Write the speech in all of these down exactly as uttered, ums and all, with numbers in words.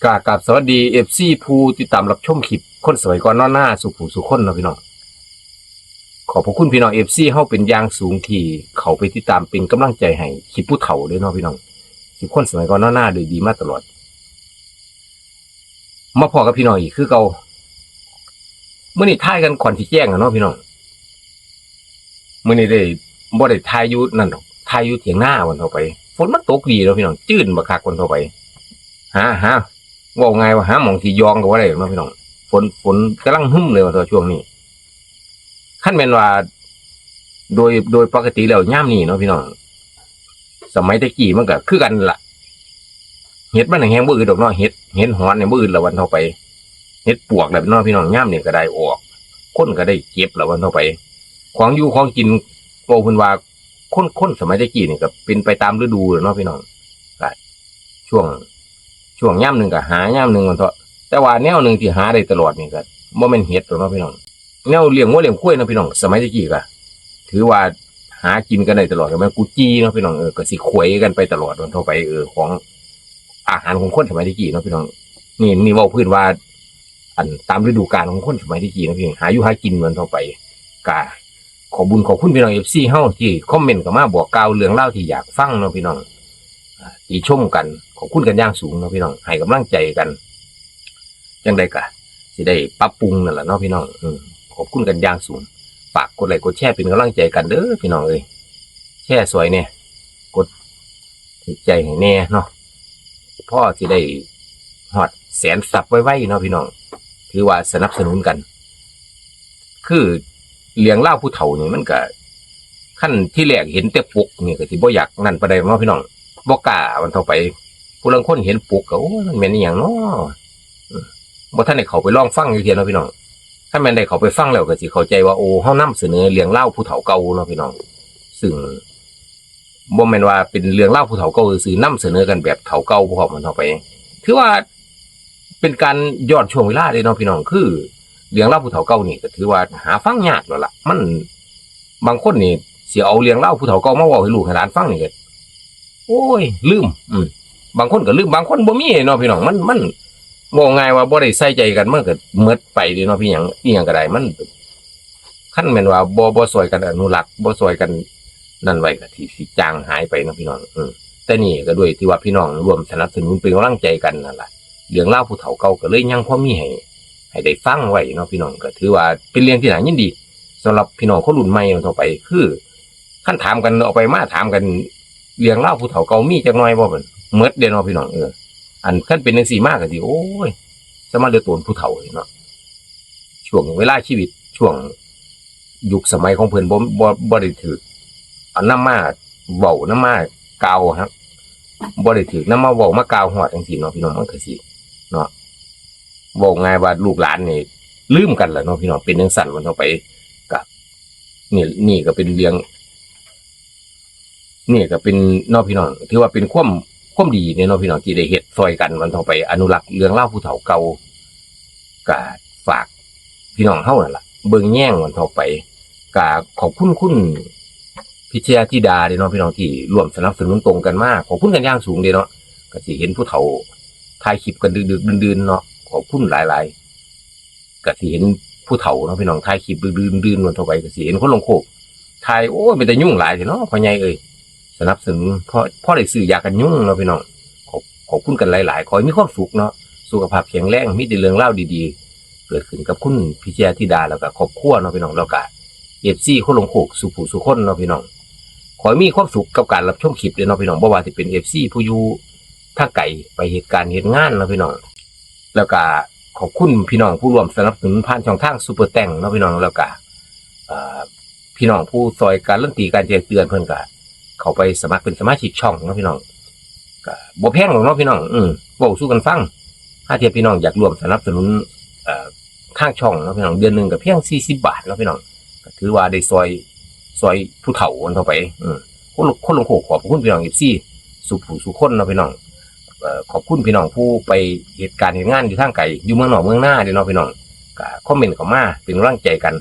กราบ กราบสวัสดี เอฟซี ผู้ติดตามรับชมคลิปคนสมัยก่อนนอนหน้าสู่ผู้สู่คนเนาะพี่น้อง ขอบพระคุณพี่น้อง เอฟซี เฮาเป็นอย่างสูงที่เข้าไปติดตามเป็นกำลังใจให้คลิปผู้เฒ่าเลยเนาะพี่น้อง คลิปคนสมัยก่อนนอนหน้าโดยดีมาตลอด มาพ้อกับพี่น้องอีกคือเก่า มื้อนี้ถ่ายกันก่อนสิแจ้งอะเนาะพี่น้อง มื้อนี้ได้ บ่ได้ถ่ายอยู่นั่นดอก ถ่ายอยู่เถียงนาวันเท่าไป ฝนมันตกดีเนาะพี่น้อง จื้นบักคักวันเท่าไป หา หา เว้าง่ายว่าหาหม่องสิยองก็บ่ได้เนาะพี่น้อง ฝน ฝนกำลังหึมเลยว่าเท่าช่วงนี้ คันแม่นว่า โดย โดยปกติแล้วยามนี้เนาะพี่น้อง สมัยแต่กี้มันก็คือกันล่ะ เห็ดมันแฮงบ่อึดดอกเนาะ เห็ด เห็ดหอนนี่บ่อึดละวันเท่าไป เห็ดปวกแล้วเนาะพี่น้อง ยามนี้ก็ได้ออก คนก็ได้เก็บละวันเท่าไป ของอยู่ของกิน เว้าเพิ่นว่า คน คนสมัยแต่กี้นี่ก็เป็นไปตามฤดูแหละเนาะพี่น้อง ก็ช่วง ช่วงยามหนึ่งก็หายามหนึ่งวันเถาะ แต่ว่าแนวหนึ่งที่หาได้ตลอดนี่ก็บ่แม่นเห็ดดอกเนาะพี่น้อง แนวเลี้ยงงัวเลี้ยงควายเนาะพี่น้อง สมัยแต่กี้ก็ถือว่าหากินกันได้ตลอด ก็แม่นกุจีเนาะพี่น้อง เออ ก็สิขวยกันไปตลอดวันเท่าไป เออ ของอาหารของคนสมัยแต่กี้เนาะพี่น้อง นี่ นี่เว้าพื้นว่า อันตามฤดูกาลของคนสมัยแต่กี้เนาะพี่น้อง หาอยู่หากินวันเท่าไป ก็ขอบบุญขอบคุณพี่น้อง เอฟซี เฮาที่คอมเมนต์เข้ามาบอกกล่าวเรื่องราวที่อยากฟังเนาะพี่น้อง อ่า ที่ชมกัน ขอบคุณกันอย่างสูงเนาะพี่น้อง ให้กำลังใจกัน จั่งใดก็สิได้ปรับปรุงนั่นล่ะเนาะพี่น้อง อืม ขอบคุณกันอย่างสูง ฝากกดไลค์กดแชร์เป็นกำลังใจกันเด้อพี่น้องเอ้ย แชร์ซอยแหน่ กดถูกใจให้แหน่เนาะ พอสิได้ฮอดแสนซับไวๆเนาะพี่น้อง ถือว่าสนับสนุนกัน คือเรื่องราวผู้เฒ่านี่มันก็ คันที่แรกเห็นแต่ปกนี่ก็สิบ่อยากนั่นปานใดเนาะพี่น้อง บ่กล้าวันเท่าไป ผู้ลางคนเห็นปกก็ โอ้ย มันแม่นอีหยังเนาะ อืม บ่ทันได้เข้าไปลองฟังอยู่เทื่อเนาะพี่น้อง ถ้าแม่นได้เข้าไปฟังแล้วก็สิเข้าใจว่า โอ้ เฮานำเสนอเรื่องราวผู้เฒ่าเก่าเนาะพี่น้อง ซึ่งบ่แม่นว่าเป็นเรื่องราวผู้เฒ่าเก่าซื่อๆ นำเสนอกันแบบเฒ่าเก่าพร้อมมันเท่าไป ถือว่าเป็นการย้อนช่วงเวลาเด้เนาะพี่น้อง คือเรื่องราวผู้เฒ่าเก่านี่ก็ถือว่าหาฟังยากแล้วล่ะ มัน บางคนนี่สิเอาเรื่องราวผู้เฒ่าเก่ามาเว้าให้ลูกให้หลานฟังนี่ก็ โอ้ย ลืม อืม บางคนก็ลืม บางคนบ่มีเนาะพี่น้อง มัน มัน เว้าง่ายว่าบ่ได้ใส่ใจกัน มันก็หมดไปเด้เนาะพี่ หยัง อีหยังก็ได้ มัน คันแม่นว่าบ่ บ่ช่วยกันอนุรักษ์ บ่ช่วยกันนั่นไว้ก็สิ สิจางหายไปเนาะพี่น้อง เออ แต่นี่ก็ด้วยที่ว่าพี่น้องร่วมสนับสนุนเป็นกำลังใจกันนั่นล่ะ เรื่องราวผู้เฒ่าเก่าก็เลยยังพอมีให้ ให้ได้ฟังไว้เนาะพี่น้อง ก็ถือว่าเป็นเรื่องที่น่ายินดี สำหรับพี่น้องคนรุ่นใหม่ทั่วไป คือ คันถามกันออกไปมาถามกัน เรื่องราวผู้เฒ่าเก่ามีจักหน่อยบ่ บัดหมดเด้เนาะพี่น้อง เออ อันคันเป็นจั่งซี้มาก็สิ โอ้ย สมาเหลือตนผู้เฒ่าเนาะ ช่วงเวลาชีวิต ช่วงยุคสมัยของเพิ่นบ่ บ่ บ่ได้ถูกเอานำมาเว้านำมากล่าวครับ บ่ได้ถูกนำมาเว้ามากล่าวฮอดจั่งซี้เนาะพี่น้อง มันก็สิเนาะ เว้าง่ายว่าลูกหลานนี่ลืมกันแล้วเนาะพี่น้อง เป็นจั่งซั้นวันต่อไป ก็ นี่ นี่ก็เป็นเรื่อง นี่ก็เป็นเนาะพี่น้อง ถือว่าเป็นความ ความดีเนี่ยเนาะพี่น้อง ที่ได้เฮ็ดช่วยกันวันต่อไป อนุรักษ์เรื่องราวผู้เฒ่าเก่า ก็ฝากพี่น้องเฮานั่นล่ะ เบิ่งแยงวันต่อไป ก็ขอบคุณคุณพิชยาธิดาเด้เนาะพี่น้อง ที่ร่วมสนับสนุนตรงกันมา ขอบคุณกันอย่างสูงเด้เนาะ ก็สิเห็นผู้เฒ่าถ่ายคลิปกันดึกๆดื่นๆเนาะ ขอบคุณหลายๆ ก็สิเห็นผู้เฒ่าเนาะพี่น้อง ถ่ายคลิปดึกๆดื่นๆวันต่อไป ก็สิเห็นคนลงโคกถ่าย โอ้ย เป็นตายุงหลายแท้เนาะ พ่อใหญ่เอ้ย สนับสนุน พอ พอได้ซื้อยากันยุงเนาะพี่น้อง ขอบ ขอบคุณกันหลายๆ ขอให้มีความสุขเนาะ สุขภาพแข็งแรง มีแต่เรื่องราวดีๆ เกิดขึ้นกับคุณพิชยาธิดา แล้วก็ครอบครัวเนาะพี่น้อง แล้วก็ เอฟซี คนลงโคกสู่ผู้สู่คนเนาะพี่น้อง ขอให้มีความสุขกับการรับชมคลิปเด้อเนาะพี่น้อง บ่ว่าสิเป็น เอฟซี ผู้อยู่ทางไกล ไปเฮ็ดการเฮ็ดงานเนาะพี่น้อง แล้วก็ขอบคุณพี่น้องผู้ร่วมสนับสนุนผ่านช่องทางซุปเปอร์แตงเนาะพี่น้อง แล้วก็ เอ่อ พี่น้องผู้ซอยการันตีการแจ้งเตือนเพิ่นก็เข้าไปสมัครเป็นสมาชิกช่องเนาะพี่น้อง ก็บ่แพงดอกเนาะพี่น้อง อืม เว้าสู่กันฟัง ถ้าเทียบพี่น้องอยากร่วมสนับสนุน เอ่อ ทางช่องเนาะพี่น้อง เดือนหนึ่งก็เพียงสี่สิบบาทเนาะพี่น้อง ก็ถือว่าได้ซอย ซอยผู้เฒ่ากันเข้าไป อืม คน คนลงโคก ขอบคุณพี่น้อง เอฟซี สู่ผู้สู่คนเนาะพี่น้อง เอ่อ ขอบคุณพี่น้องผู้ไปเฮ็ดการเฮ็ดงานอยู่ทางไกล อยู่เมืองนอกเมืองนาเด้เนาะพี่น้อง ก็คอมเมนต์เข้ามาเป็นกำลังใจกัน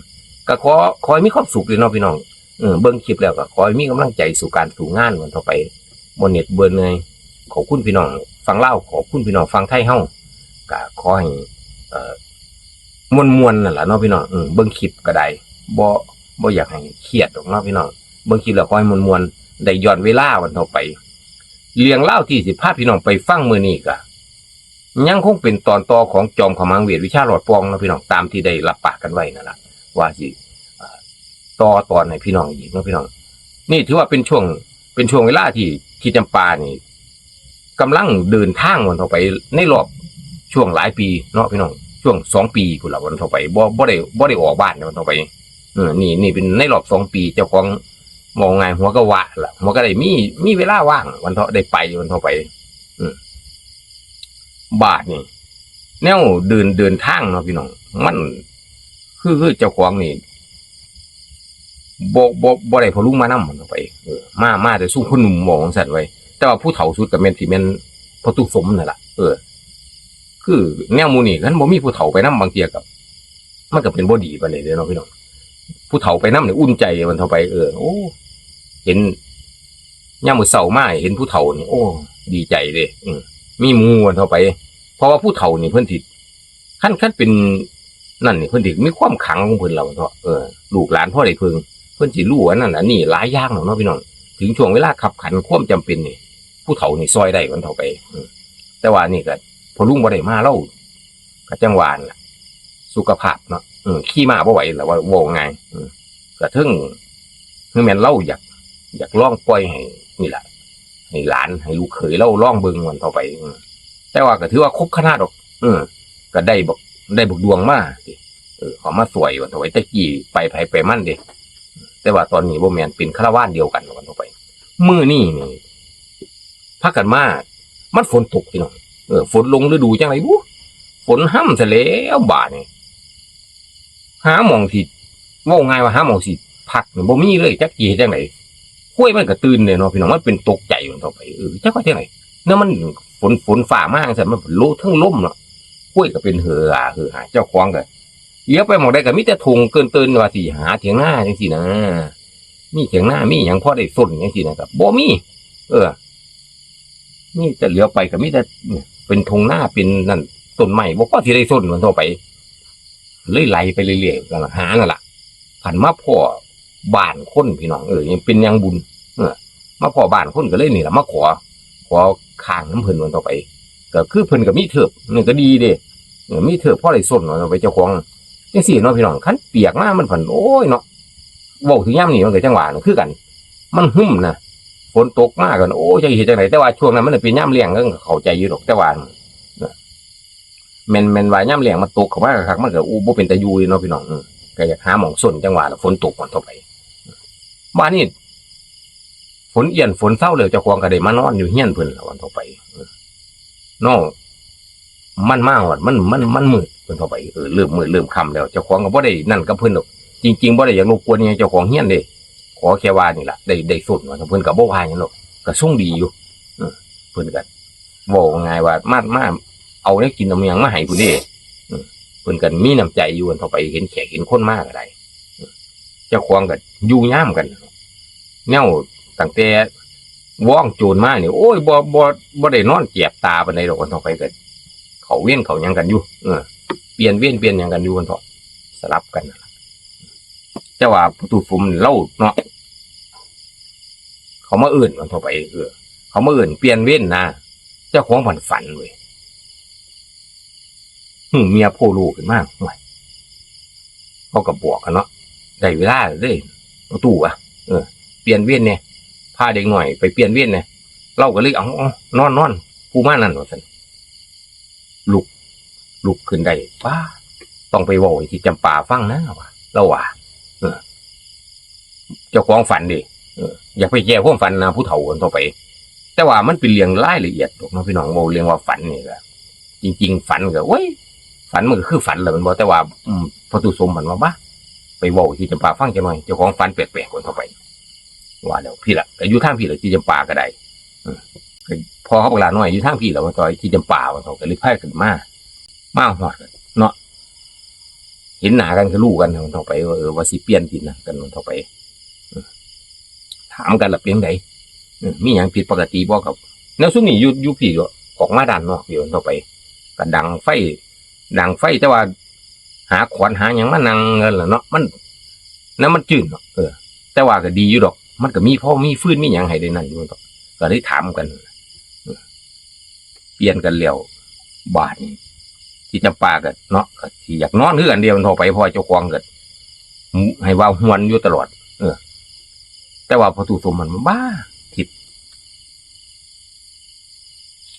ก็ขอ ขอให้มีความสุขเด้เนาะพี่น้อง เออ เบิ่งคลิปแล้วก็ขอให้มีกำลังใจสู่การสู่งานกันต่อไป บ่เหน็ดบ่เหนื่อย ขอบคุณพี่น้องฝั่งลาว ขอบคุณพี่น้องฝั่งไทยเฮา ก็ขอให้ เอ่อ ม่วนๆนั่นล่ะเนาะพี่น้อง อืม เบิ่งคลิปก็ได้ บ่ บ่อยากให้เครียดดอกเนาะพี่น้อง เบิ่งคลิปแล้วขอให้ม่วนๆ ได้ย้อนเวลาวันต่อไป เรื่องราวที่สิพาพี่น้องไปฟังมื้อนี้ก็ ยังคงเป็นตอนต่อของจอมขมังเวทวิชาหลอดปองเนาะพี่น้อง ตามที่ได้รับปากกันไว้นั่นล่ะ ว่าสิ เอ่อ ต่อตอนให้พี่น้องอีกเนาะพี่น้อง นี่ถือว่าเป็นช่วง เป็นช่วงเวลาที่ ที่จำปานี่ กำลังเดินทางวันต่อไปในรอบช่วงหลายปีเนาะพี่น้อง ช่วงสองปีพุ้นละวันต่อไป บ่ บ่ได้ บ่ได้ออกบ้านวันต่อไป เออ นี่ นี่เป็นในรอบสองปี เจ้าของ เว้าง่ายหัวก็วะล่ะ หัวก็ได้มี มีเวลาว่างวันเถาะ ได้ไปวันต่อไป อืม บาดนี่ แนวเดิน เดินทางเนาะพี่น้อง มัน คือ คือเจ้าของนี่ บ่ บ่ บ่ได้พ่อลุงมานำมันไป เออ มา มาแต่ซุมคนหนุ่ม เว้าจั่งซั้นไว้ แต่ว่าผู้เฒ่าสุดก็แม่นสิแม่นพ่อตู้สมนั่นล่ะ เออ คือแนวหมู่นี้ คันบ่มีผู้เฒ่าไปนำ บางเทื่อก็ มันก็เป็นบ่ดีปานใดเด้เนาะพี่น้อง ผู้เฒ่าไปนำนี่อุ่นใจมันเท่าไป เออ โอ้ เห็นยามมื้อเช้ามาเห็นผู้เฒ่านี่ โอ้ ดีใจเด้ อืม มีหมู่มันเท่าไป เพราะว่าผู้เฒ่านี่เพิ่นสิ คัน คันเป็นนั่นนี่ เพิ่นสิมีความขลังของเพิ่นแล้วเนาะ เออ ลูกหลานพอได้เพิ่ง เพิ่นสิรู้อันนั้นอันนี้หลายอย่างแล้วเนาะพี่น้อง ถึงช่วงเวลาคับขันความจำเป็นนี่ ผู้เฒ่านี่ซ่อยได้มันเท่าไป อืม แต่ว่านี่ก็ พ่อลุงบ่ได้มา ลาวก็จั่งว่านั่นล่ะ สุขภาพเนาะ เออ ขี่ม้าบ่ไหวล่ะ ว่า เว้าง่าย เออ ก็เทิง คือแม่นลาวอยาก อยากลองปล่อยให้นี่ล่ะ ให้หลาน ให้ลูกเขยลาวลองเบิ่งวันต่อไป เออ แต่ว่าก็ถือว่าครบคณะดอก เออ ก็ได้บัก ได้บักดวงมาติ เออ เขามาซ่อยวันต่อไป แต่กี้ไปไผไปมันเด้ แต่ว่าตอนนี้บ่แม่น เป็นคาราวานเดียวกันวันต่อไป มื้อนี้นี่ พากันมา มันฝนตกพี่น้อง เออ ฝนลงฤดูจั่งใดบุ ฝนห่ำซะแล้วบาดนี่ หาหม่องสิ เว้าง่ายว่าหาหม่องสิพักนี่บ่มีเลย จักสิเฮ็ดจั่งใด ควายมันก็ตื่นเด้เนาะพี่น้อง มันเป็นตกใจมันต่อไป เออ จักว่าจั่งใด เนาะ มันฝน ฝนฟ้ามาจั่งซั้น มันโล เทิงลมเนาะ ควายก็เป็นเหือหา เหือหา เจ้าของก็ เหลียวไปหม่องใดก็มีแต่ทุ่งเกินเตินว่าสิหาเถียงนาจั่งซี้นะ มีเถียงนา มีหยังพอได้ส้นจั่งซี้นะครับ บ่มี เออ มีแต่เหลียวไปก็มีแต่เป็นทุ่งนา เป็นนั่น ต้นไม้ บ่พอสิได้ส้นมันต่อไป เลยไหลไปเรื่อยๆ ก็หานั่นล่ะ พันมาพ้อบ้านคนพี่น้อง เออ ยังเป็นยังบุญ เออ มาพ้อบ้านคนก็เลยนี่ล่ะ มาขอ ขอข้างนำเพิ่นมันต่อไป ก็คือเพิ่นก็มีเทิบ นี่ก็ดีเด้ เออ มีเทิบพอได้ส้นมันต่อไป เจ้าของ จั่งซี้เนาะพี่น้อง คันเปียกมามันพัน โอ้ยเนาะ เว้าถึงยามนี้มันก็จั่งว่านั่นคือกัน มันหึมนะ ฝนตกมาก็ โอ้ย จักสิเฮ็ดจั่งใด แต่ว่าช่วงนั้นมันเป็นยามแล้ง ก็เข้าใจอยู่ดอก แต่ว่า แม่น แม่นว่ายามแล้งมันตกเข้ามาคักๆ มันก็ โอ้ บ่เป็นตาอยู่เนาะพี่น้อง อืม ก็อยากหาหม่องส้นจั่งว่าล่ะ ฝนตกก่อนต่อไป บาดนี้ ฝนเอี้ยนฝนเซาแล้ว เจ้าของก็ได้มานอนอยู่เฮือนเพิ่นล่ะวันต่อไป เออ เนาะ มันมาฮอด มัน มัน มันมืดเพิ่นต่อไป เออ เริ่มมืดเริ่มค่ำแล้ว เจ้าของก็บ่ได้นั่นกับเพิ่นดอก จริงๆ บ่ได้อยากรบกวนอิหยังเจ้าของเฮือนเด้ ขอแค่ว่านี่ล่ะ ได้ ได้ส้นว่า เพิ่นก็บ่ว่าหยังดอก ก็ทรงดีอยู่ เออ เพิ่นก็เว้าง่ายว่า มา มาเอาแนวกินเอาหยังมาให้พุ้นเด้ เออ เพิ่นก็มีน้ำใจอยู่ เพิ่นเข้าไปเห็นแขกเห็นคนมาก็ได้ เออ เจ้าของก็อยู่ยามกัน แนวตั้งแต่วองโจรมานี่ โอ้ย บ่ บ่ บ่ได้นอนแจบตาปานใดดอก เพิ่นเข้าไปก็เข้าเวรเข้าหยังกันอยู่ เออ เปลี่ยนเวรเปลี่ยนหยังกันอยู่ เพิ่นเถาะ สลับกันนั่นล่ะ แต่ว่าประตูสมนี่ลาวเนาะ เขามาเอิ้นมันเถาะไป เออ เขามาเอิ้นเปลี่ยนเวรนะ เจ้าของพันฝันเว้ย หึ เมียโพโลขึ้นมา โอ้ย เขาก็บอกกันเนาะ ได้เวลาแล้วเด้ ประตูวะ เออ เปลี่ยนเวรแหน่ พาเด็กน้อยไปเปลี่ยนเวรแหน่ ลาวก็เลย เอา เอา นอน นอน ผู้มานั่น ว่าซั่น ลุก ลุกขึ้นได้ ป๊าด ต้องไปเว้าให้ทิดจำปาฟังนะ ว่า ลาวว่า เออ เจ้าของฝันเด้ เออ อยากไปแก้ความฝันนะ ผู้เฒ่าคนต่อไป แต่ว่ามันเป็นเรื่องรายละเอียดดอกเนาะพี่น้อง เว้าเรื่องว่าฝันนี่ก็ จริงๆ ฝันก็ โอ้ย ฝันมันก็คือฝันแหละแม่นบ่ แต่ว่า อืม ประตูสมพันว่า บ้า ไปเว้าให้ทิดจำปาฟังจักหน่อย เจ้าของฝันแปลกๆ คนต่อไป ว่าแล้ว พี้ล่ะ ก็อยู่ทางพี้ล่ะ ทิดจำปาก็ได้ เออ ก็พ่อเขาบักหล้าน้อยอยู่ทางพี้ล่ะ ว่าต่อทิดจำปา ว่าต่อ ก็เลยพาขึ้นมา มาฮอดเนาะ เห็นหน้ากันก็ฮู้กัน ว่าต่อไป ว่า เออ ว่าสิเปลี่ยนทิศนะกัน ว่าต่อไป เออ ถามกันล่ะ เป็นจั่งใด เออ มีหยังผิดปกติบ่ กับแนวซุมนี้อยู่ อยู่พี้ก็ออกมาด้านนอกอยู่ ว่าต่อไป ก็ดังไฟ ดังไฟ แต่ว่า หาขวานหาหยังมานั่งเงินล่ะเนาะ มัน นั้นมันจื้นเนาะ เออ แต่ว่าก็ดีอยู่ดอก มันก็มี พอมีฟืนมีหยังให้ได้นั่นอยู่ดอก ก็เลยถามกัน เออ เปลี่ยนกันแล้ว บาดนี้ ที่จำปาก็เนาะ ก็สิอยากนอนคือกันเดียวเท่าไป เพราะว่าเจ้าของก็ ให้ว่าหวนอยู่ตลอด เออ แต่ว่าพอตู้สมมันบ้า ทิพย์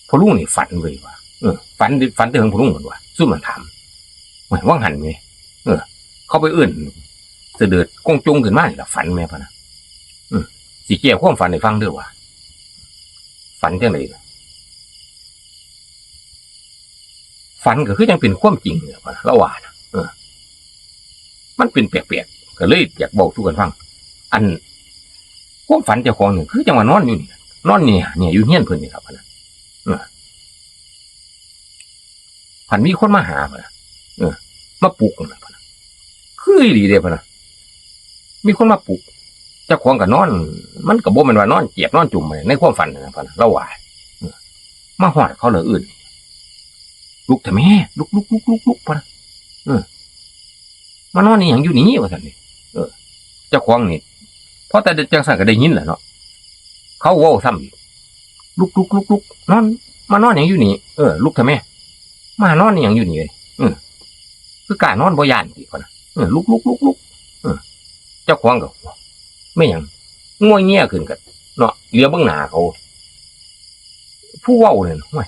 พ่อลุงนี่ฝันเว้ยว่ะ เออ ฝัน ฝันแต่เถิงพ่อลุงมันว่ะ ซุ่มมันถาม "โอ้ย ว่างหันไง เออ เขาไปเอิ้น เสด็จกงจงขึ้นมานี่ล่ะ ฝันแม่" พะนะ "อืม สิแก้ความฝันให้ฟังเด้อ" ว่ะ "ฝันจั่งใด๋" "ฝันก็คือจั่งเป็นความจริงเนี่ย" พะนะ ลาวว่านะ เออ มันเป็นแปลกๆ ก็เลยอยากเว้าสู่กันฟัง อัน ความฝันเจ้าของนี่คือจั่งว่านอนอยู่นี่ นอนเนี่ย เนี่ย อยู่เฮือนเพิ่นนี่ล่ะ พะนะ เออ พันมีคนมาหา พะนะ เออ มาปลุกนั่นล่ะ พะนะ คืออีหลีเด้ พะนะ มีคนมาปลุก เจ้าของก็นอน มันก็บ่แม่นว่านอนเจียดนอนจุ่มในความฝันนะ พะนะ ลาวว่า เออ มาฮอดเขาเลยเอิ้น "ลุกเถาะแม่ ลุก ลุก ลุก ลุก ลุก" พะนะ เออ "มานอนอีหยังอยู่นี่" ว่าซั่นเด้ เออ เจ้าของนี่ พอแต่จั่งซั้นก็ได้ยินแหละเนาะ เขาเว้าซ้ำอีก "ลุก ลุก ลุก ลุก นอน มานอนหยังอยู่นี่ เออ ลุกเถาะแม่ มานอนอีหยังอยู่นี่เอ้ย เออ คือกล้านอนบ่ย้านติ" พะนะ "เออ ลุก ลุก ลุก ลุก เออ" เจ้าของก็ "แม่นหยัง" งัวเงียขึ้นก็เนาะ เหลียวเบิ่งหน้าเขา ผู้เว้านั่น "ห้วย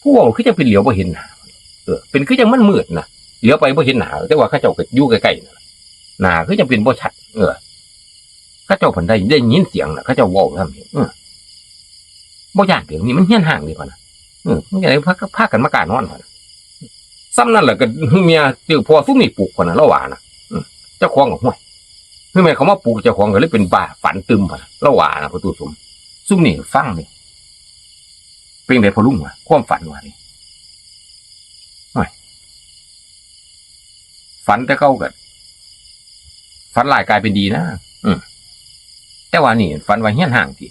ผู้เว้าคือจั่งเป็นเหลียวบ่เห็นหน้า เออ เป็นคือจั่งมันมืดนะ เหลียวไปบ่เห็นหน้า แต่ว่าเขาเจ้าก็อยู่ใกล้ๆ นั่นล่ะ หน้าคือจั่งเป็นบ่ชัด เออ เขาเจ้าเพิ่นได้ ได้ยินเสียงน่ะ เขาเจ้าเว้าซ้ำนี่ เออ บ่ย้านเด้ นี่มันเฮือนฮ้างเด้" พะนะ เออ มันก็เลยพา พากันมากล้านอน พะนะ ส่ำนั่นแหละก็เมียเจอพ่อซุมนี่ปลุก พะนะ ลาวว่านะ เออ เจ้าของก็ "ห้วย คือแม่นเขามาปลุกเจ้าของก็เลยเป็นบ้าฝันตื่น" พะนะ ลาวว่านะ พ่อตู้สม ซุมนี่ฟังนี่ เป็นไดพ่อลุงวะ ความฝันวะนี่ ห้วย ฝันแต่เก่าก็ ฝันร้ายกลายเป็นดีนะ อืม แต่ว่านี่ฝันว่าเฮือนฮ้างติ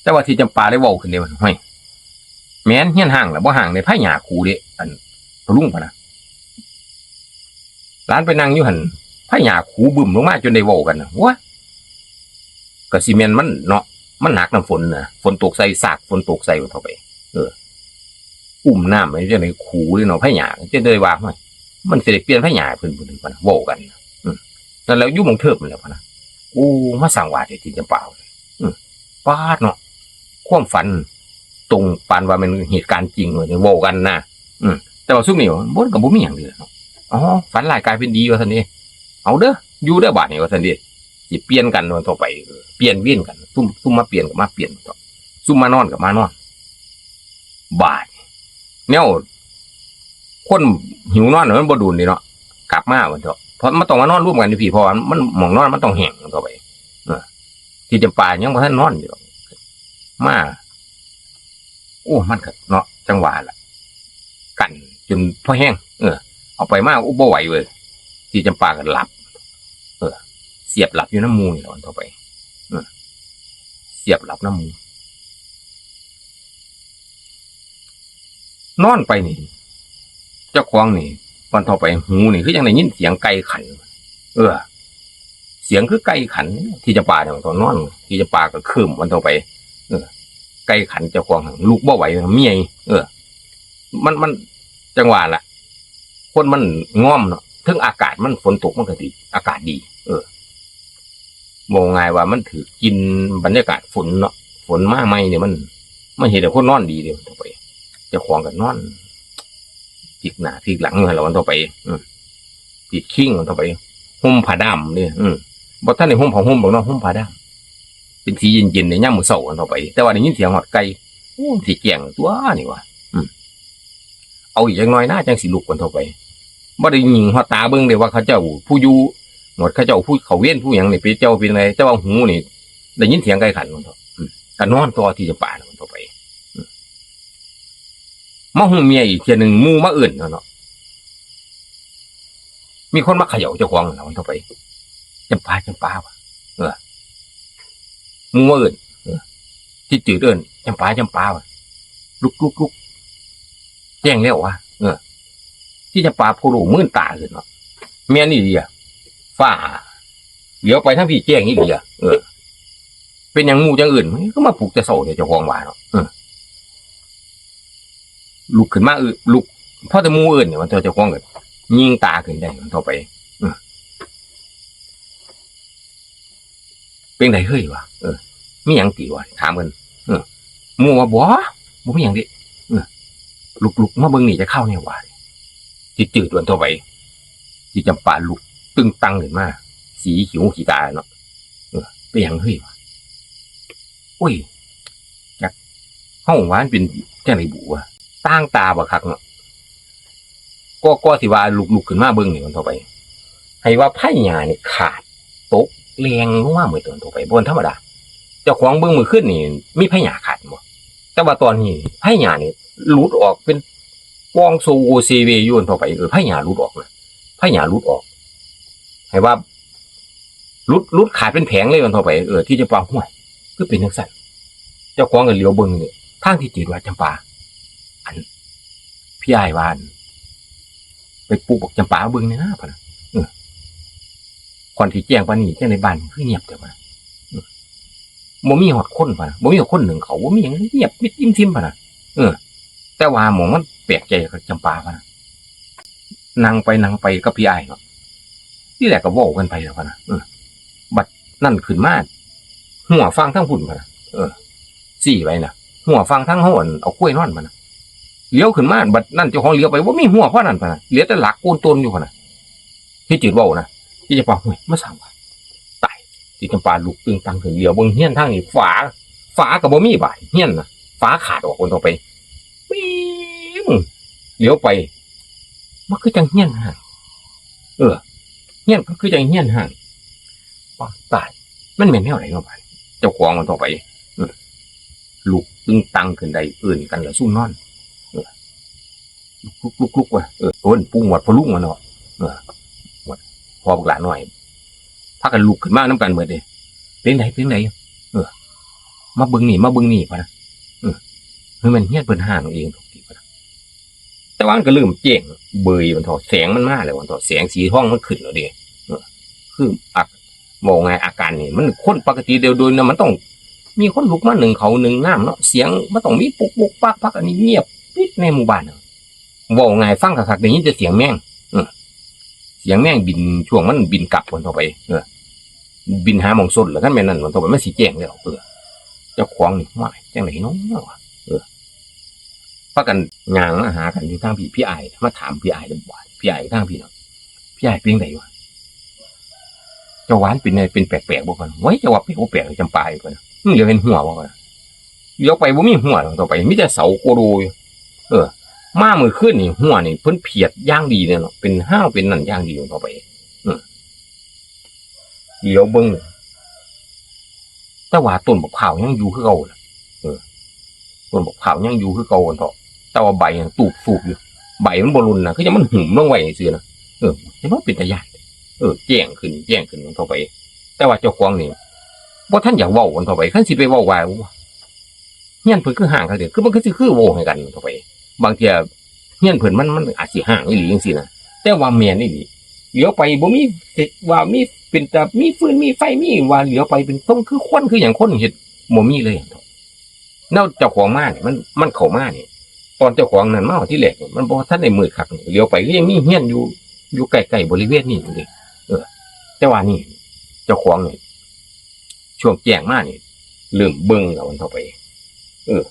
แต่ว่าที่จำปาได้เว้าขึ้นเด้ว่า "ห้วย แม่นเฮือนฮ้างล่ะ บ่ฮ้างเด้ ไผหญ้าคูเด้ อัน พ่อลุง" พะนะ หลานไปนั่งอยู่หั่น ไผหญ้าคูบึ้มลงมาจนได้เว้ากันนะ หัว ก็สิแม่นมันเนาะ มันหนักนำฝนนะ ฝนตกใส่ ซากฝนตกใส่มันเข้าไป เออ อุ้มน้ำไว้จั่งใด๋ คูเลยเนาะ ไผหญ้า จั่งใด๋ว่า "ห้วย มันสิได้เปลี่ยนไผหญ้าให้เพิ่น" เพิ่นว่าเว้ากัน อืม นั่นแหละ อยู่หม่องเทิงนั่นแหละ พะนะ โอ้ มาสร้างวาดให้กินจำปา อืม ป๊าดเนาะ ความฝันตรงปานว่าแม่นเหตุการณ์จริงเลย เว้ากันนะ อืม แต่ว่าซุมนี้มันก็บ่มีหยังเด้เนาะ "อ๋อ ฝันร้ายกลายเป็นดี" ว่าซั่นเด้ "เอาเด้อ อยู่เด้อบาดนี้" ว่าซั่นเด้ สิเปลี่ยนกันว่าต่อไป เออ เปลี่ยนเวียนกัน ซุม ซุมมาเปลี่ยนก็มาเปลี่ยน ซุมมานอนก็มานอน บาด แนว คนหิวนอนน่ะมันบ่โดนเด้เนาะ กลับมาว่าเถาะ เพราะมันต้องมานอนรวมกันอยู่พี้ เพราะว่ามันหม่องนอนมันต้องแห้งเข้าไป เออ ที่จำปายังบ่ทันนอนอยู่ดอก มา โอ้ มันก็เนาะ จั่งว่าล่ะ กั้นจนพอแฮง เออ เอาไปมา โอ้ บ่ไหวเว้ย ที่จำปาก็หลับ เออ เสียบหลับอยู่นำหมู่นี่ล่ะว่าต่อไป เออ เสียบหลับนำหมู่ นอนไปนี่ เจ้าของนี่ วันต่อไปหูนี่คือยังได้ยินเสียงไก่ขัน เออ เสียงคือไก่ขัน ที่จำปาเนี่ยตอนนอน ที่จำปาก็ครึ้มวันต่อไป เออ ไก่ขันเจ้าของลุกบ่ไหว เมีย เออ มัน มัน จั่งว่าล่ะ คนมันง่อมเนาะ เทิงอากาศมันฝนตกมันก็ดี อากาศดี เออ เว้าง่ายว่ามันถืกกลิ่นบรรยากาศฝนเนาะ ฝนมาใหม่เนี่ยมัน มันเฮ็ดให้คนนอนดีเด้ ต่อไป เจ้าของก็นอน พลิกหน้าพลิกหลังอยู่หั่นล่ะวันต่อไป อืม พลิกคิงวันต่อไป ห่มผ้าด้ามเด้ อืม บ่ทันได้ห่มผ้าห่มดอกเนาะ ห่มผ้าด้าม เป็นสีเย็นๆ ในยามมื้อเช้าวันต่อไป แต่ว่าได้ยินเสียงฮอดไก่ โอ้ สิแจ้งตั๊วนี่ว่า อืม เอาอีกจักหน่อยนะ จั่งสิลุกวันต่อไป บ่ได้ยิงฮอดตาเบิ่งเด้ว่าเขาเจ้าผู้อยู่ หมดเขาเจ้าผู้เข้าเวรผู้หยังนี่ เป็นเจ้าเป็นอะไร แต่ว่าหูนี่ ได้ยินเสียงไก่ขันวันต่อ อืม ก็นอนต่อที่จะป่าวันต่อไป อืม มาฮู้เมียอีกเทื่อหนึ่ง หมู่มาเอิ้นเนาะ มีคนมาเขย่าเจ้าของนั่นล่ะวันต่อไป "จำปา จำปา" ว่ะ เออ หมู่มาเอิ้น เออ ที่จืดเอิ้น "จำปา จำปา" ว่ะ "ลุก ลุก ลุก" แจ้งแล้ววะ เออ ที่จำปาโพโลมื่นตาขึ้นเนาะ แม่นอีหลีอะ ฟ้า เหลียวไปทางพี้แจ้งอีหลีอะ เออ เป็นหยังหมู่จั่งเอิ้น มันก็มาปลุกแต่เช้าเนี่ย เจ้าของว่าเนาะ เออ ลุกขึ้นมา เออ ลุก พอแต่หมู่เอิ้นเนี่ย มันเจ้าของก็ยิงตาขึ้นได้ มันต่อไป เออ เป็นไดเฮ้ยวะ เออ มีหยังติวะ ถามเพิ่น เออ หมู่ว่า บ่ บ่มีหยังเด้ เออ ลุกๆ มาเบิ่งนี่จะเข้าแนววะ จิตจืดวันต่อไป จิตจำปาลุกตึงตังขึ้นมา สีขี้หูขี้ตาเนาะ เออ เป็นหยังเฮ้ยวะ โอ้ย จัก เฮาว่ามันเป็นจั่งใดบุวะ ต่างตาบักคักเนาะ ก็ ก็สิว่าลุกๆ ขึ้นมาเบิ่งนี่วันต่อไป ให้ว่าไผหญ้านี่ขาด ตกแหล่งลงมาหมดวันต่อไป บ่ธรรมดา เจ้าของเบิ่งมื้อคืนนี่มีไผหญ้าขาดบ่ แต่ว่าตอนนี้ไผหญ้านี่หลุดออกเป็นกองโซโวเซเวอยู่วันต่อไป เออ ไผหญ้าหลุดออกนะ ไผหญ้าหลุดออก ให้ว่า หลุด หลุดขาดเป็นแผงเลยวันต่อไป เออ ที่จะว่า ห้วย คือเป็นจั่งซั้น เจ้าของก็เหลียวเบิ่งนี่ ทางที่จิตว่า จำปา อัน พี่อ้ายว่า อัน ไปปลุกบักจำปาเบิ่งแหน่นะ พะนะ เออ ก่อนสิแจ้งปานนี้ จั่งใดบ้านคือเงียบแท้ พะนะ เออ บ่มีฮอดคน พะนะ บ่มีฮอดคนหนึ่งเขา บ่มีหยัง เงียบมิดอิ่มซิม พะนะ เออ แต่ว่าหม่องมันแปลกใจกับจำปา พะนะ นั่งไปนั่งไปกับพี่อ้ายเนาะ ทีแรกก็เว้ากันไปแล้ว พะนะ เออ บัดนั้นขึ้นมา หัวฟังทางพุ้น พะนะ เออ ซี้ไปนะ หัวฟังทางเฮา อันเอาควายนอน พะนะ เหลียวขึ้นมา บัดนั้นเจ้าของเหลียวไป บ่มีหัวพอนั้น พะนะ เหลือแต่หลักโกนโตนอยู่ พะนะ ที่จิตเว้านะ ที่จะปา ห้วย มาสร้างวะ ตาย ที่จำปาลุกตึงตังขึ้น เหลียวเบิ่งเฮือนทางนี้ ฝา ฝาก็บ่มีบาด เฮือนนะ ฝาขาดออกคนต่อไป ปิ๊ง เหลียวไป มันคือจั่งเฮือนห้าง เออ เฮือนก็คือจั่งเฮือนห้าง ว้า ตาย มันแม่นแนวใดเนาะบาด เจ้าของมันต่อไป เออ ลุกตึงตังขึ้นได้ เอิ้นกันแล้วซุ่มนอน เออ ลุกๆๆๆ ว่ะ เออ เอิ้นปู่หมวดพ่อลุงมาเนาะ เออ หมวดพ่อบักหล้าน้อย พากันลุกขึ้นมานำกันหมดเด้ เป็นได เป็นได เออ มาเบิ่งนี่ มาเบิ่งนี่ พะนะ เออ มันแม่นเฮือนเพิ่นห้างเอง แต่ว่ามันก็เริ่มแจ้งเบยมันเถาะ แสงมันมาแล้วมันเถาะ แสงสีทองมันขึ้นแล้วเด้ เออ คืออัก เว้าง่าย อาการนี่มันคนปกติเดียวโดยนะ มันต้องมีคนลุกมานึ่งเขาวนึ่งน้ำเนาะ เสียงมันต้องมีปุกปุกปักปัก อันนี้เงียบปิดในหมู่บ้านน่ะ เว้าง่าย ฟังคักๆ ได้ยินแต่เสียงแมง เออ เสียงแมงบิน ช่วงมันบินกลับมันต่อไป เออ บินหาหม่องซนแล้ว คันแม่นนั่นมันต่อไป มันสิแจ้งแล้ว เออ เจ้าของนี่ ว้าย จั่งใดเนาะ เออ พากันย่างมาหากันอยู่ทางพี้ พี่อ้าย มาถามพี่อ้ายเด้อ พี่อ้ายทางพี้เนาะ พี่อ้ายเป็นจั่งใดวะ เจ้าว่ามันเป็นไง เป็นแปลกๆ บ่ พะนะ โอ้ย เจ้าว่าแปลกบ่แปลก จำปาอยู่ พะนะ อืม เหลียวเห็นหัวบ่ พะนะ เหลียวไปบ่มีหัวต่อไป มีแต่เสาโกโดอยู่ เออ มามื้อคืนนี่หัวนี่เพิ่นเพียดอย่างดีเลยเนาะ เป็นห้าวเป็นนั่นอย่างดีต่อไป เออ เหลียวเบิ่ง แต่ว่าต้นบักพร้าวยังอยู่คือเก่าน่ะ เออ ต้นบักพร้าวยังอยู่คือเก่าหั่นเถาะ แต่ว่าใบมันตูบสูบอยู่ ใบมันบ่หล่นน่ะ คือจั่งมันหุ้มลงไว้ซื่อๆ น่ะ เออ แต่ว่าเป็นตาย้าน เออ แจ้งขึ้น แจ้งขึ้นต่อไป แต่ว่าเจ้าของนี่ บ่ทันอยากเว้ากันต่อไป คันสิไปเว้าว่า เฮือนเพิ่นคือห้างคักเด้ คือมันคือสิคือเว้าให้กันต่อไป บางเทื่อเฮือนเพิ่นมัน มันอาจสิห้างอีหลีจั่งซี้นะ แต่ว่าแม่นอีหลี เหลียวไปบ่มี ว่ามีเป็นตามีฟืนมีไฟ มีว่าเหลียวไปเป็นทรงคือคนคือหยัง คนเฮ็ด บ่มีเลย แล้วเจ้าของมานี่ มัน มันเข้ามานี่ ตอนเจ้าของนั่นมาทีแรกนี่ มันบ่ทันได้มืดคักนี่ เหลียวไปก็ยังมีเฮือนอยู่ อยู่ใกล้ๆบริเวณนี้อยู่เด้ เออ แต่ว่านี่ เจ้าของนี่ ช่วงแจ้งมานี่ เริ่มเบิ่งแล้วมันต่อไป เออ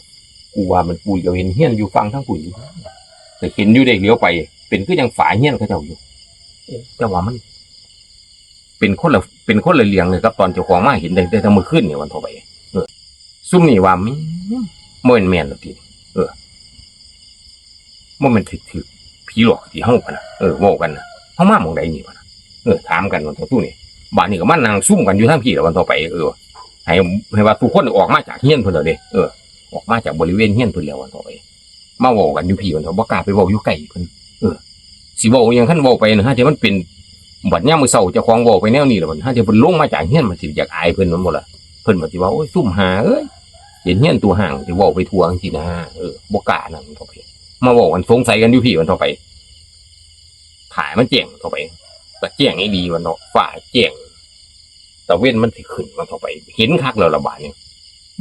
กูว่ามัน กูเหลียวเห็นเฮือนอยู่ฝั่งทางพุ้นอยู่ ก็เห็นอยู่เด้ เหลียวไป เป็นคือจั่งฝาเฮือนเขาเจ้าอยู่ เออ แต่ว่ามัน เป็นคนละ เป็นคนละเรื่องเลยกับตอนเจ้าของมาเห็นได้ แต่มื้อคืนนี่วันต่อไป เออ ซุมนี่ว่า แม่น บ่แม่นแม่นแล้วติ เออ บ่แม่นถืก ถืกผีหลอกติเฮา พะนะ เออ เว้ากันนะ เฮามาหม่องใดนี่ พะนะ เออ ถามกันวันต่อสู้นี่ บาดนี้ก็มานั่งซุ่มกันอยู่ทางพี้แล้ววันต่อไป เออ ให้ ให้ว่าทุกคนออกมาจากเฮือนเพิ่นแล้วเด้ เออ ออกมาจากบริเวณเฮือนเพิ่นแล้ววันต่อไป มาเว้ากันอยู่พี้วันต่อ บ่กล้าไปเว้าอยู่ใกล้เพิ่น เออ สิเว้าอิหยัง คันเว้าไปนะ ห่าเทื่อมันเป็น บัดยามมื้อเช้าเจ้าของเว้าไปแนวนี้แล้ว ห่าเทื่อเพิ่นลงมาจากเฮือน มันสิอยากอายเพิ่นแม่นบ่ล่ะ เพิ่นก็สิว่า โอ้ย ซุมห่าเอ้ย เห็นเฮือนตัวห้าง สิเว้าไปทั่วจั่งซี้นะ เออ บ่กล้านั่นต่อไป มาเว้ากันสงสัยกันอยู่พี้ ว่าซั่นเถาะไป ถ่ายมันแจ้ง ว่าซั่นเถาะไป ก็แจ้งอีหลี ว่าซั่นเถาะ ฟ้าแจ้ง ตะเว็นมันสิขึ้น ว่าซั่นเถาะไป เห็นคักแล้วล่ะบาดนี้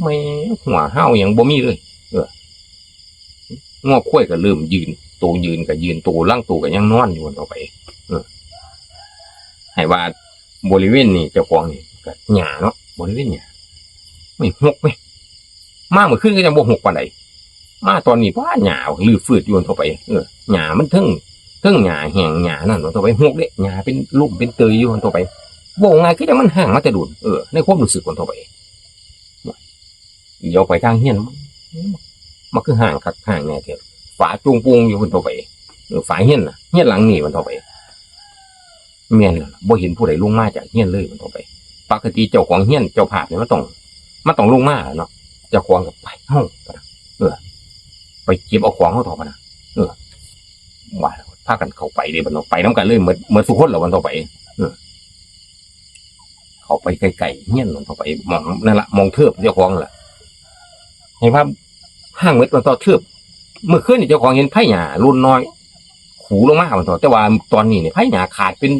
แหม หัวเห่าหยังบ่มีเลย เออ งัวควายก็เริ่มยืน โตยืนก็ยืน โตลางโตก็ยังนอนอยู่ ว่าซั่นเถาะไป เออ ให้ว่าบริเวณนี้เจ้าของนี่ก็หญ้าเนาะ บริเวณหญ้า ไม่ฮกไหม มาเมื่อคืนก็ยังบ่ฮกปานใด มาตอนนี้ ป๊าด หญ้าลืดฟืดอยู่ ว่าซั่นเถาะไป เออ หญ้ามันเทิง เทิงหญ้าแห้งหญ้านั่น ว่าซั่นเถาะไป ฮกเด้ หญ้าเป็นลุ่มเป็นเตยอยู่ ว่าซั่นเถาะไป เว้าง่ายคือจั่งมันฮ้างมาแต่โดน เออ ในความรู้สึก ว่าซั่นเถาะไป เหลียวไปทางเฮือน มันคือฮ้างคักฮ้างแน่แท้ ฝาโจ่งโป่งอยู่ ว่าซั่นเถาะไป เออ ฝาเฮือนน่ะ เฮือนหลังนี้ ว่าซั่นเถาะไป แม่นแล้วล่ะ บ่เห็นผู้ใดลงมาจากเฮือนเลย ว่าซั่นเถาะไป ปกติเจ้าของเฮือนเจ้าภาพนี่มันต้อง มันต้องลงมาเนาะ เจ้าของก็ไป เฮ้า เออ ไปเก็บเอาของเฮาเถาะ พะนะ เออ ว่าแล้วพากันเข้าไปเด้ บัดเนาะ ไปนำกันเลย หมด หมดซุคนแล้ว ว่าซั่นเถาะไป เออ เข้าไปใกล้ๆเฮือน ว่าซั่นเถาะไป หม่องนั่นล่ะ หม่องเทิบเจ้าของนั่นล่ะ ให้ว่าฮ้างหมด ว่าซั่นเถาะ เทิบ เมื่อคืนนี่เจ้าของเห็นไผหญ้าหล่นหน่อย ขูลงมา ว่าซั่นเถาะ แต่ว่าตอนนี้นี่ไผหญ้าขาดเป็น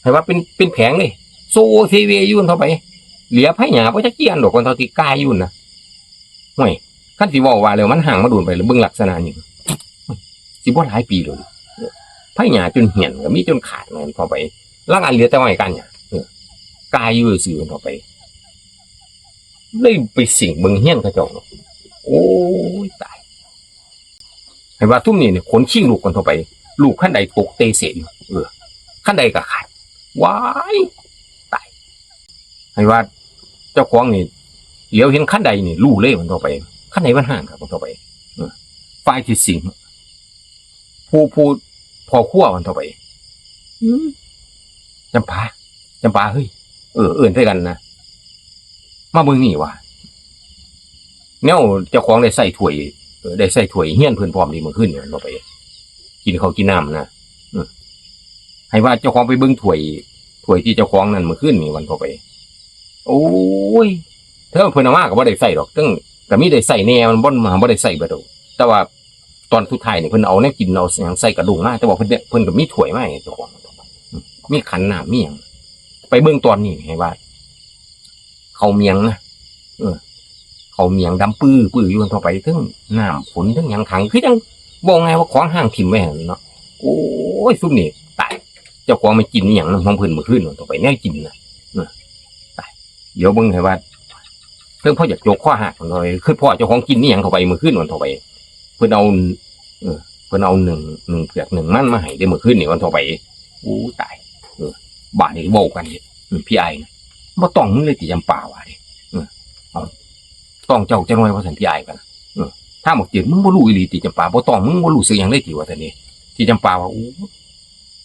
ให้ว่าเป็น เป็นแผงเลย โซเซเวอยู่ ว่าซั่นเถาะไป เหลือไผหญ้าบ่จักเจียนดอก ว่าซั่นเถาะ ที่กายอยู่นะ ห่วย คันสิเว้าว่าแล้วมันฮ้างมาโดนไปแล้ว เบิ่งลักษณะนี่ สิบ่หลายปีแล้ว ไผหญ้าจนเหี่ยนก็มี จนขาด ว่าซั่นเถาะไป ลางอันเหลือแต่ไม้ก้านหญ้า เออ กายอยู่ซื่อ ว่าซั่นเถาะไป เลยไปสิงเบิ่งเฮือนเขาเจ้า โอ้ย ตาย ให้ว่าซุมนี้นี่ขนคิงลุก ว่าซั่นเถาะไป ลูกคันไดตกเตเสอยู่ เออ คันไดก็ขาด ว้าย ตาย ให้ว่าเจ้าของนี่ เหลียวเห็นคันไดนี่รู้เลย ว่าซั่นเถาะไป คันไดมันฮ้างคัก ว่าซั่นเถาะไป เออ ฝ่ายที่สิง ผู้ ผู้พ่อครัว ว่าซั่นเถาะไป อืม จำปา จำปา เฮ้ย เออ เอิ้นใส่กันนะ มาเบิ่งนี่ว่า แนวเจ้าของได้ใส่ถ้วย เออ ได้ใส่ถ้วยเฮือนเพิ่นพร้อมนี่ มื้อคืนนี่ ว่าซั่นเถาะไป กินข้าวกินน้ำนะ อืม ให้ว่าเจ้าของไปเบิ่งถ้วย ถ้วยที่เจ้าของนั่นมื้อคืนนี่ ว่าซั่นเถาะไป โอ้ย เทิงเพิ่นเอามาก็บ่ได้ใส่ดอก เทิงก็มีได้ใส่แหน่ มันบ่ มันบ่ได้ใส่เบิดดอก แต่ว่าตอนสุดท้ายนี่เพิ่นเอาแนวกินเอาหยังใส่กระด้งมา แต่ว่าเพิ่น เพิ่นก็มีถ้วยมาให้เจ้าของ มีขันน้ำมีหยัง ไปเบิ่งตอนนี้ให้ว่า ข้าวเมียงนะ เออ ข้าวเมียงดำปื้อปื้ออยู่ ว่าซั่นเถาะไป เทิงน้ำฝน เทิงหยังขัง คือจั่ง เว้าง่ายว่าของฮ้างถิ่มไว้หั่นเนาะ โอ้ย ซุมนี้ตาย เจ้าของมากินอีหยังนำของเพิ่นมื้อคืน ว่าซั่นเถาะไป แนวกินนะ เออ ตาย เดี๋ยวเบิ่งให้ว่า เทิงพ่ออยากโจกคอหัก ว่าซั่นเถาะไป คือพ่อเจ้าของกินอีหยังเข้าไปมื้อคืน ว่าซั่นเถาะไป เพิ่นเอา เออ เพิ่นเอาหนึ่ง หนึ่งเผือกหนึ่งมันมาให้เด้มื้อคืนนี่ ว่าซั่นเถาะไป โอ้ ตาย เออ บาดนี้เว้ากันนี่ อืม พี่อ้ายนะ บ่ต้องมึงเลยติ จำปา ว่าเด้ เออ เอา ต้องเจ้าจักหน่อย ว่าซั่น พี่อ้าย พะนะ เออ ถามบักเจิด มึงบ่รู้อีหลีติ จำปา บ่ต้อง มึงบ่รู้สึกหยังเลยติ ว่าซั่นเด้ ที่จำปาว่า โอ้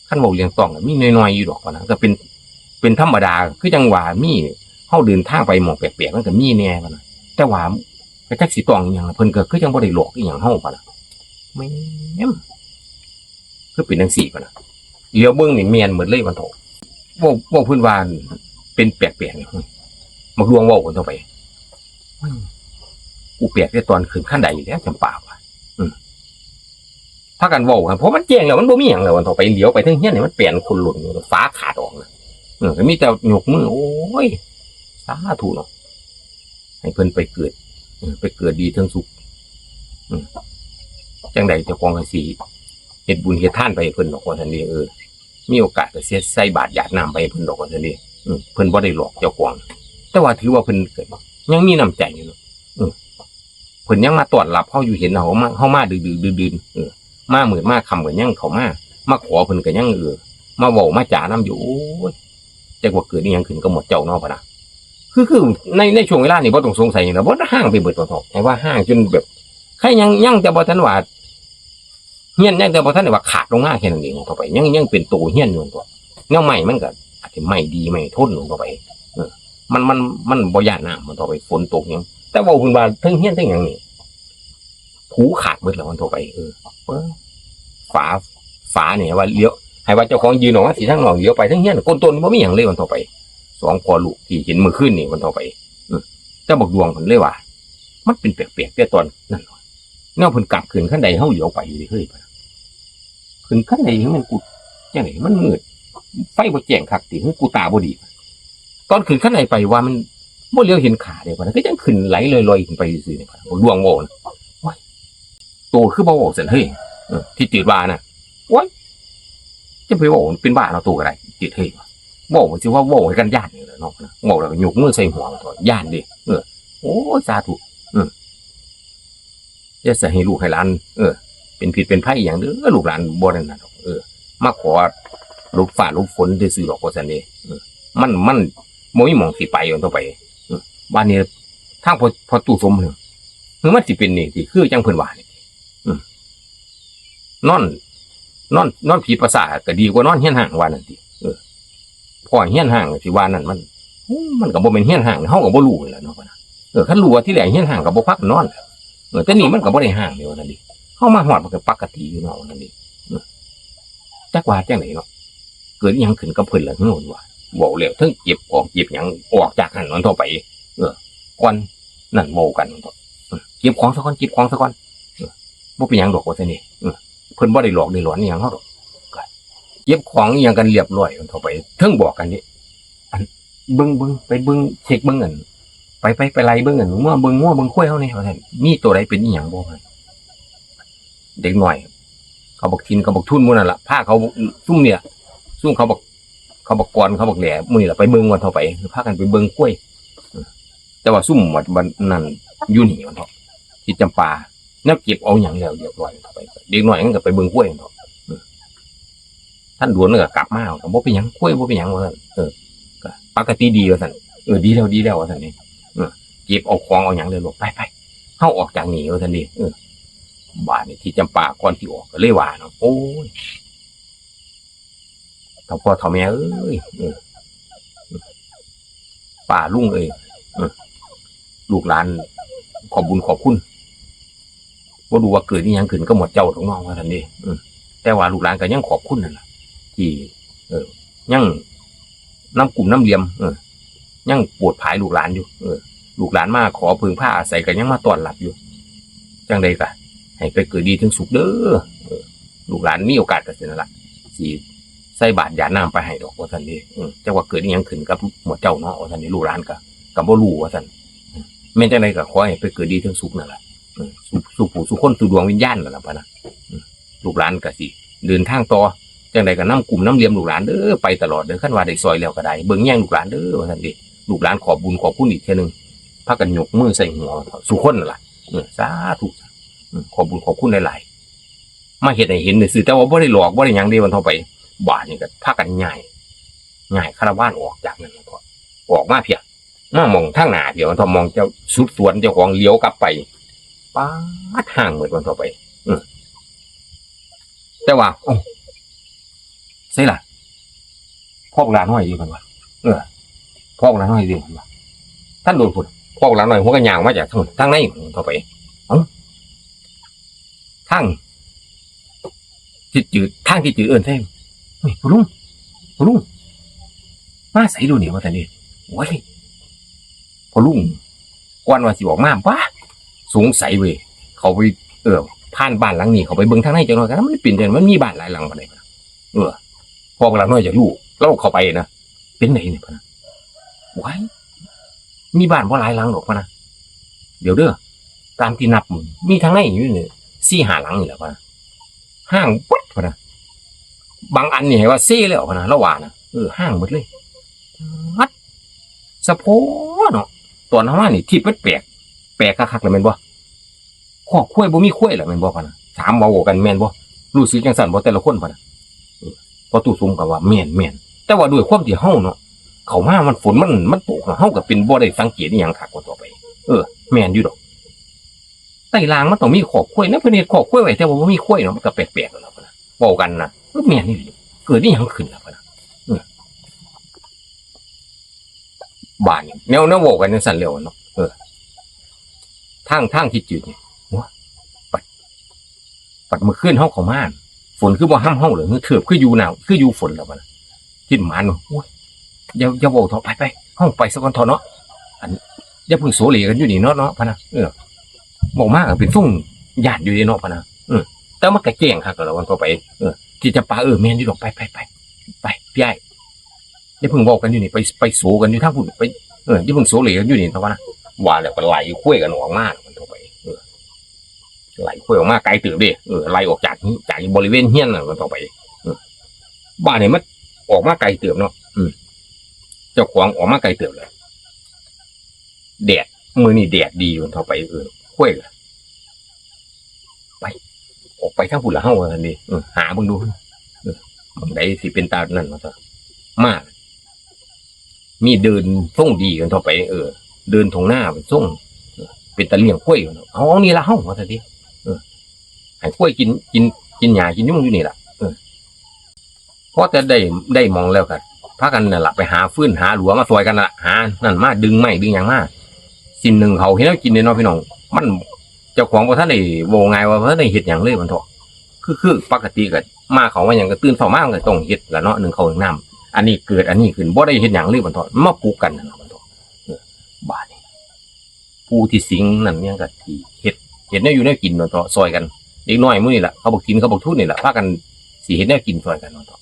คันเว้าเรื่องต้องก็มีน้อยๆอยู่ดอก พะนะ ก็เป็น เป็นธรรมดา คือจั่งว่ามี เฮาเดินทางไปหม่องแปลกๆ มันก็มีแหน่ พะนะ แต่ว่าก็จักสิต้องอีหยังล่ะ เพิ่นก็คือจั่งบ่ได้หลอกอีหยังเฮา พะนะ แม่น คือเป็นจั่งซี้ พะนะ เหลียวเบิ่งนี่แม่นหมดเลย ว่าซั่นเถาะ เว้า เว้าพื้นว่าเป็นแปลกๆนี่ บักดวงเว้า ว่าซั่นเถาะไป อืม กูแปลกแต่ตอนขึ้นคันไดแหล้ว จำปาว่า อืม พากันเว้ากัน เพราะมันแจ้งแล้ว มันบ่มีหยังแล้ว ว่าซั่นเถาะไป เหลียวไปเทิงเฮือนนี่ มันแปนคนหล่นอยู่ ฝาขาดออกนะ เออ ก็มีแต่ยกมือ โอ้ย สาธุเนาะ ให้เพิ่นไปเกิด เออ ไปเกิดดีเทิงสุข อืม จั่งใดเจ้าของก็สิเฮ็ดบุญเฮ็ดทานไปให้เพิ่นดอก ว่าซั่นเด้ เออ มีโอกาสก็สิใส่บาตรหยาดน้ำไปให้เพิ่นดอก ว่าซั่นเด้ อืม เพิ่นบ่ได้หลอกเจ้าของ แต่ว่าถือว่าเพิ่นก็ยังมีน้ำใจอยู่เนาะ อืม เพิ่นยังมาต้อนรับเฮาอยู่ เห็นเฮามา เฮามาดึกๆดื่นๆ เออ มามืดมาค่ำก็ยังเข้ามา มาขอเพิ่นก็ยัง เออ มาเว้ามาจานำอยู่ โอ้ย จักว่าเกิดอีหยังขึ้นกับหมวดเจ้าเนาะ พะนะ คือ คือใน ในช่วงเวลานี้บ่ต้องสงสัยหยังดอก บ่ฮ้างไปเบิด ว่าเถาะ ให้ว่าฮ้างจนแบบ ใครยัง ยังแต่บ่ทันว่า เฮือนยังแต่บ่ทันได้ว่าขาดลงมาแค่นั้นเอง ว่าเถาะไป ยัง ยังเป็นโตเฮือนอยู่ ว่าเถาะ แนวไม้มันก็อาจสิไม้ดีไม้ทน ว่าเถาะไป เออ มัน มัน มันบ่ย้านน้ำ ว่าเถาะไป ฝนตกหยัง แต่เว้าเพิ่นว่าเทิงเฮือนเทิงหยังนี่ ผูขาดเบิดแล้ว ว่าเถาะไป เออ เออ ฝา ฝานี่ว่าเหลียว ให้ว่าเจ้าของยืนออกมาสิทางนอก เหลียวไปทางเฮือน โคนต้นบ่มีหยังเลย ว่าเถาะไป สองพ่อลูกที่เห็นมื้อคืนนี่ ว่าเถาะไป เออ แต่บักดวงเพิ่นเลยว่า มันเป็นแปลกๆแต่ตอนนั้น แนวเพิ่นกลับขึ้นคันใดเฮาเหลียวไปอยู่เด้เฮ้ย ขึ้นคันใดมันกูจังได๋มันมืด ไฟบ่แจ้งคักติ คือกูตาบ่ดี ตอนขึ้นคันใดไปว่ามันบ่เหลียวเห็นขาเด้ พะนะ ก็จังขึ้นไหลลอยๆ ขึ้นไปซื่อๆ นี่ พะนะ บักดวงเว้านะ โอ้ย โตคือบ่เว้าซั่นเฮ้ย เออ ที่จืดว่านะ โอ้ย จะไปเว้าเป็นบ้าเนาะ โตก็ได้ จืดเฮ้ย เว้าสิว่าเว้าให้กันย้านนี่แหละเนาะ เว้าแล้วก็ยกมือใส่หัว ย้านเด้ เออ โอ้ย สาธุ อืม อย่าสิให้ลูกให้หลาน เออ เป็นพิษเป็นภัยอีหยังเด้อ ลูกหลานบ่นั่นน่ะดอก เออ มาขอหลบฟ้าหลบฝนซื่อๆ ดอก ว่าซั่นเด้ เออ มัน มันบ่มีหม่องสิไป ว่าซั่นไป เออ บาดนี้ทางพ่อ พ่อตู้สมเนี่ย คือมันสิเป็นนี่ติ คือจั่งเพิ่นว่านี่ อืม นอน นอน นอนผีประสาทก็ดีกว่านอนเฮียนฮ้าง ว่านั่นติ เออ พ้อเฮียนฮ้างสิว่านั่นมัน มันก็บ่แม่นเฮียนฮ้าง เฮาก็บ่ฮู้นั่นแหละเนาะ เออ คันฮู้ว่าทีแรกเฮียนฮ้างก็บ่พากันนอน เออ แต่นี่มันก็บ่ได้ฮ้างเด้ ว่าซั่นเด้ เฮามาฮอดมันก็ปกติอยู่เนาะ ว่าซั่นเด้ เออ จักว่าจั่งใดเนาะ เกิดอิหยังขึ้นกับเพิ่นล่ะ เฮาว่า เว้าแล้วเทิงเก็บของเก็บหยังออกจากหั้นนั่นเถาะไป เออ ก่อนนั่นเว้ากันเถาะ เออ เก็บของซะก่อน เก็บของซะก่อน เออ บ่เป็นหยังดอก ว่าซั่นเด้ เออ เพิ่นบ่ได้หลอกได้หลอนอิหยังเฮาดอก ก็เก็บของอิหยังกันเรียบร้อยเถาะไป เทิงบอกกันเด้ อัน เบิ่ง เบิ่ง ไปเบิ่ง เช็คเบิ่ง อัน ไป ไป ไปไล่เบิ่ง อัน งัว เบิ่งงัว เบิ่งควายเฮาแหน่ ว่าซั่น มีตัวใดเป็นอิหยังบ่ เด็กน้อย เขาบักถิ่น เขาบักทุนหมู่นั่นล่ะ พาเขาซุมเนี่ย ซุมเขาบัก เขาบักกอน เขาบักแหล่หมู่นี่ล่ะ ไปเบิ่งว่าเถาะไป พากันไปเบิ่งควาย แต่ว่าซุมบัด บัดนั้นอยู่นี่ว่าเถาะ ทิดจำปา แนวเก็บเอาหยังแล้วเรียบร้อยเถาะไป เด็กน้อยมันก็ไปเบิ่งควายเถาะ ทันโดนมันก็กลับมา ก็บ่เป็นหยัง ควายบ่เป็นหยัง ว่าซั่น เออ ก็ปกติดี ว่าซั่น เออ ดีแล้ว ดีแล้ว ว่าซั่นนี่ เออ เก็บเอาของเอาหยังเลยลูก ไป ไป เฮาออกจากนี่ ว่าซั่นนี่ เออ บาดนี้ทิดจำปาก่อนสิออกก็เลยว่าเนาะ โอ้ย เฒ่าพ่อเฒ่าแม่เอ้ย เออ ป้าลุงเอ้ย เออ ลูกหลานขอบบุญขอบคุณ บ่รู้ว่าเกิดอิหยังขึ้นกับหมวดเจ้าดอกเนาะ ว่าซั่นเด้ เออ แต่ว่าลูกหลานก็ยังขอบคุณนั่นล่ะ ที่ เออ ยังนำกุ้มนำเหลี่ยม เออ ยังโปรดผายลูกหลานอยู่ เออ ลูกหลานมาขอพึ่งพาอาศัยก็ยังมาต้อนรับอยู่ จั่งใดก็ให้ไปเกิดดีถึงสุขเด้อ เออ ลูกหลานมีโอกาสก็สินั่นล่ะ สิใส่บาตรหยาดน้ำไปให้ดอก ว่าซั่นเด้ เออ จักว่าเกิดอิหยังขึ้นกับหมวดเจ้าเนาะ ว่าซั่นเด้ ลูกหลานก็ ก็บ่รู้ ว่าซั่น แม่นจั่งใดก็ขอให้ไปเกิดดีถึงสุขนั่นล่ะ เออ สู่ สู่ผู้สู่คนสู่ดวงวิญญาณนั่นล่ะ พะนะ เออ ลูกหลานก็สิเดินทางต่อ จั่งใดก็นำกุ้มนำเหลี่ยมลูกหลานเด้อ ไปตลอดเด้อ คันว่าได้ซอยแล้วก็ได้ เบิ่งแยงลูกหลานเด้อ ว่าซั่นเด้ ลูกหลานขอบบุญขอบคุณอีกเทื่อหนึ่ง พากันยกมือใส่หัวสู่คนนั่นล่ะ เออ สาธุ เออ ขอบบุญขอบคุณหลายๆ มาเฮ็ดให้เห็นซื่อๆ แต่ว่าบ่ได้หลอก บ่ได้หยังเด้ ว่าเถาะไป บาดนี้ก็พากันย้าย ย้ายคาราวานออกจากนั่นแล้วก็ ออกมาเพีย มาหม่องทางหน้าเพีย ว่าเถาะ หม่องเจ้าสุดสวนเจ้าของเหลียวกลับไป ป๊าด ฮ้างหมด ว่าเถาะไป เออ แต่ว่า เอ้า ไสล่ะ พ่อบักหล้าน้อยเด้ เพิ่นว่า เออ พ่อบักหล้าน้อยเด้ เพิ่นว่า ทันโดนพุ้น พ่อบักหล้าน้อยหัวก็ย่างมาจากทาง ทางใน ว่าเถาะไป เอ้า ทาง ทิดจืด ทางทิดจืดเอิ้นใส่ เฮ้ย พ่อลุง พ่อลุง มาไสดูนี่ ว่าซั่นเด้ โอ้ย พ่อลุง ก่อนว่าสิออกมา บ้า สงสัยเว้ย เขาไป เออ ผ่านบ้านหลังนี้ เขาไปเบิ่งทางในจักหน่อย ก็มันเป็นจั่ง มันมีบ้านหลายหลังปานใด เออ พ่อบักหล้าน้อยอยากรู้ ลาวเข้าไปนะ เป็นไดนี่ พะนะ โอ้ย มีบ้านบ่หลายหลังดอก พะนะ เดี๋ยวเด้อ ตามที่นับ มีทางในอยู่นี่ สี่ห้าหลังนี่แหละ พะนะ ฮ้างเบิด พะนะ บางอันนี่ให้ว่าเซแล้ว พะนะ ลาวว่านะ เออ ฮ้างเบิดเลย ฮัด สะโพเนาะ ตอนเฮามานี่ ทิศมันแปลก แปลกคักๆ แล้วแม่นบ่ คอกควายบ่มีควายล่ะแม่นบ่ พะนะ ถามเว้ากันแม่นบ่ รู้สึกจั่งซั้นบ่แต่ละคน พะนะ เออ พ่อตู้สมก็ว่าแม่นๆ แต่ว่าด้วยความที่เฮาเนาะ เข้ามามันฝนมัน มันตกเนาะ เฮาก็เป็นบ่ได้สังเกตอิหยังคัก ว่าเถาะไป เออ แม่นอยู่ดอก ใต้ล่างมันต้องมีคอกควายนะ เพิ่นเฮ็ดคอกควายไว้ แต่ว่าบ่มีควายเนาะ มันก็แปลกๆ แล้ว พะนะ เว้ากันนะ เออ แม่นอีหลี เกิดอิหยังขึ้นล่ะ พะนะ เออ บาดนี้ แนว แนวเว้ากันจั่งซั้นแล้วเนาะ เออ ทาง ทางทิดจืดนี่ โอ้ย ปัด ปัดมื้อคืนเฮาเข้ามา ฝนคือบ่ฮำเฮาเลย คือเทิบ คืออยู่หนาว คืออยู่ฝนแล้ว พะนะ ทิดหมานว่า โอ้ย อย่า อย่าเว้าเถาะ ไป ไป เฮาไปซะก่อนเถาะเนาะ อัน อย่าเพิ่งโสเลกันอยู่นี่เนาะ เนาะ พะนะ เออ เว้ามาก็เป็นซุ่ม ย่านอยู่เด้เนาะพะนะ เออ แต่มันก็แจ้งคักแล้ววันต่อไป เออ ที่จำปา เออ แม่นอยู่ดอก ไป ไป ไป ไป พี่อ้าย อย่าเพิ่งเว้ากันอยู่นี่ ไป ไปโสกันอยู่ทางพุ้น ไป เออ อย่าเพิ่งโสเลกันอยู่นี่ แต่ว่านะ ว่าแล้วก็ไล่ควายกันออกมาวันต่อไป เออ ไล่ควายออกมาไกลเติบเด้ เออ ไล่ออกจาก จากบริเวณเฮือนน่ะวันต่อไป เออ บ้านนี่มันออกมาไกลเติบเนาะ อืม เจ้าของออกมาไกลเติบแล้ว แดด มื้อนี้แดดดีวันต่อไป เออ ควายก็ ไป ออกไปทางพุ้นละเฮา ว่าซั่นเด้ เออ หาเบิ่งดู เออ หม่องใดสิเป็นตานั่นว่าซั่น มา มีเดินทรงดีกันต่อไป เออ เดินท่องนาเป็นทรง เออ เป็นตาเลี้ยงควาย เอา เอานี่ละเฮา ว่าซั่นเด้ เออ ให้ควายกิน กิน กินหญ้ากินยุงอยู่นี่ล่ะ เออ พอแต่ได้ ได้หม่องแล้วก็พากันนั่นล่ะ ไปหาฟืนหาหลัวมาซ่อยกันนั่นล่ะ หานั่นมา ดึงไม้ดึงหยังมา สินึ่งข้าวเฮ็ดแนวกินเด้เนาะพี่น้อง มัน เจ้าของบ่ทันได้ เว้าง่ายว่าบ่ทันได้เฮ็ดหยังเลยบัดเถาะ คือ คือปกติก็มาเข้ามาหยังก็ตื่นเช้ามามันก็ต้องเฮ็ดล่ะเนาะ นึ่งข้าวนึ่งน้ำ อันนี้เกิดอันนี้ขึ้น บ่ได้เฮ็ดหยังเลยบัดเถาะ มาปลุกกันนั่นล่ะบัดเถาะ เออ บาดนี้ ผู้ที่สิงนั่นยังก็สิเฮ็ด เฮ็ดแนวอยู่แนวกินบัดเถาะ ซ่อยกัน เด็กน้อยหมู่นี่ล่ะ เขาบักถินเขาบักทุนนี่ล่ะ พากันสิเฮ็ดแนวกินซ่อยกันบัดเถาะ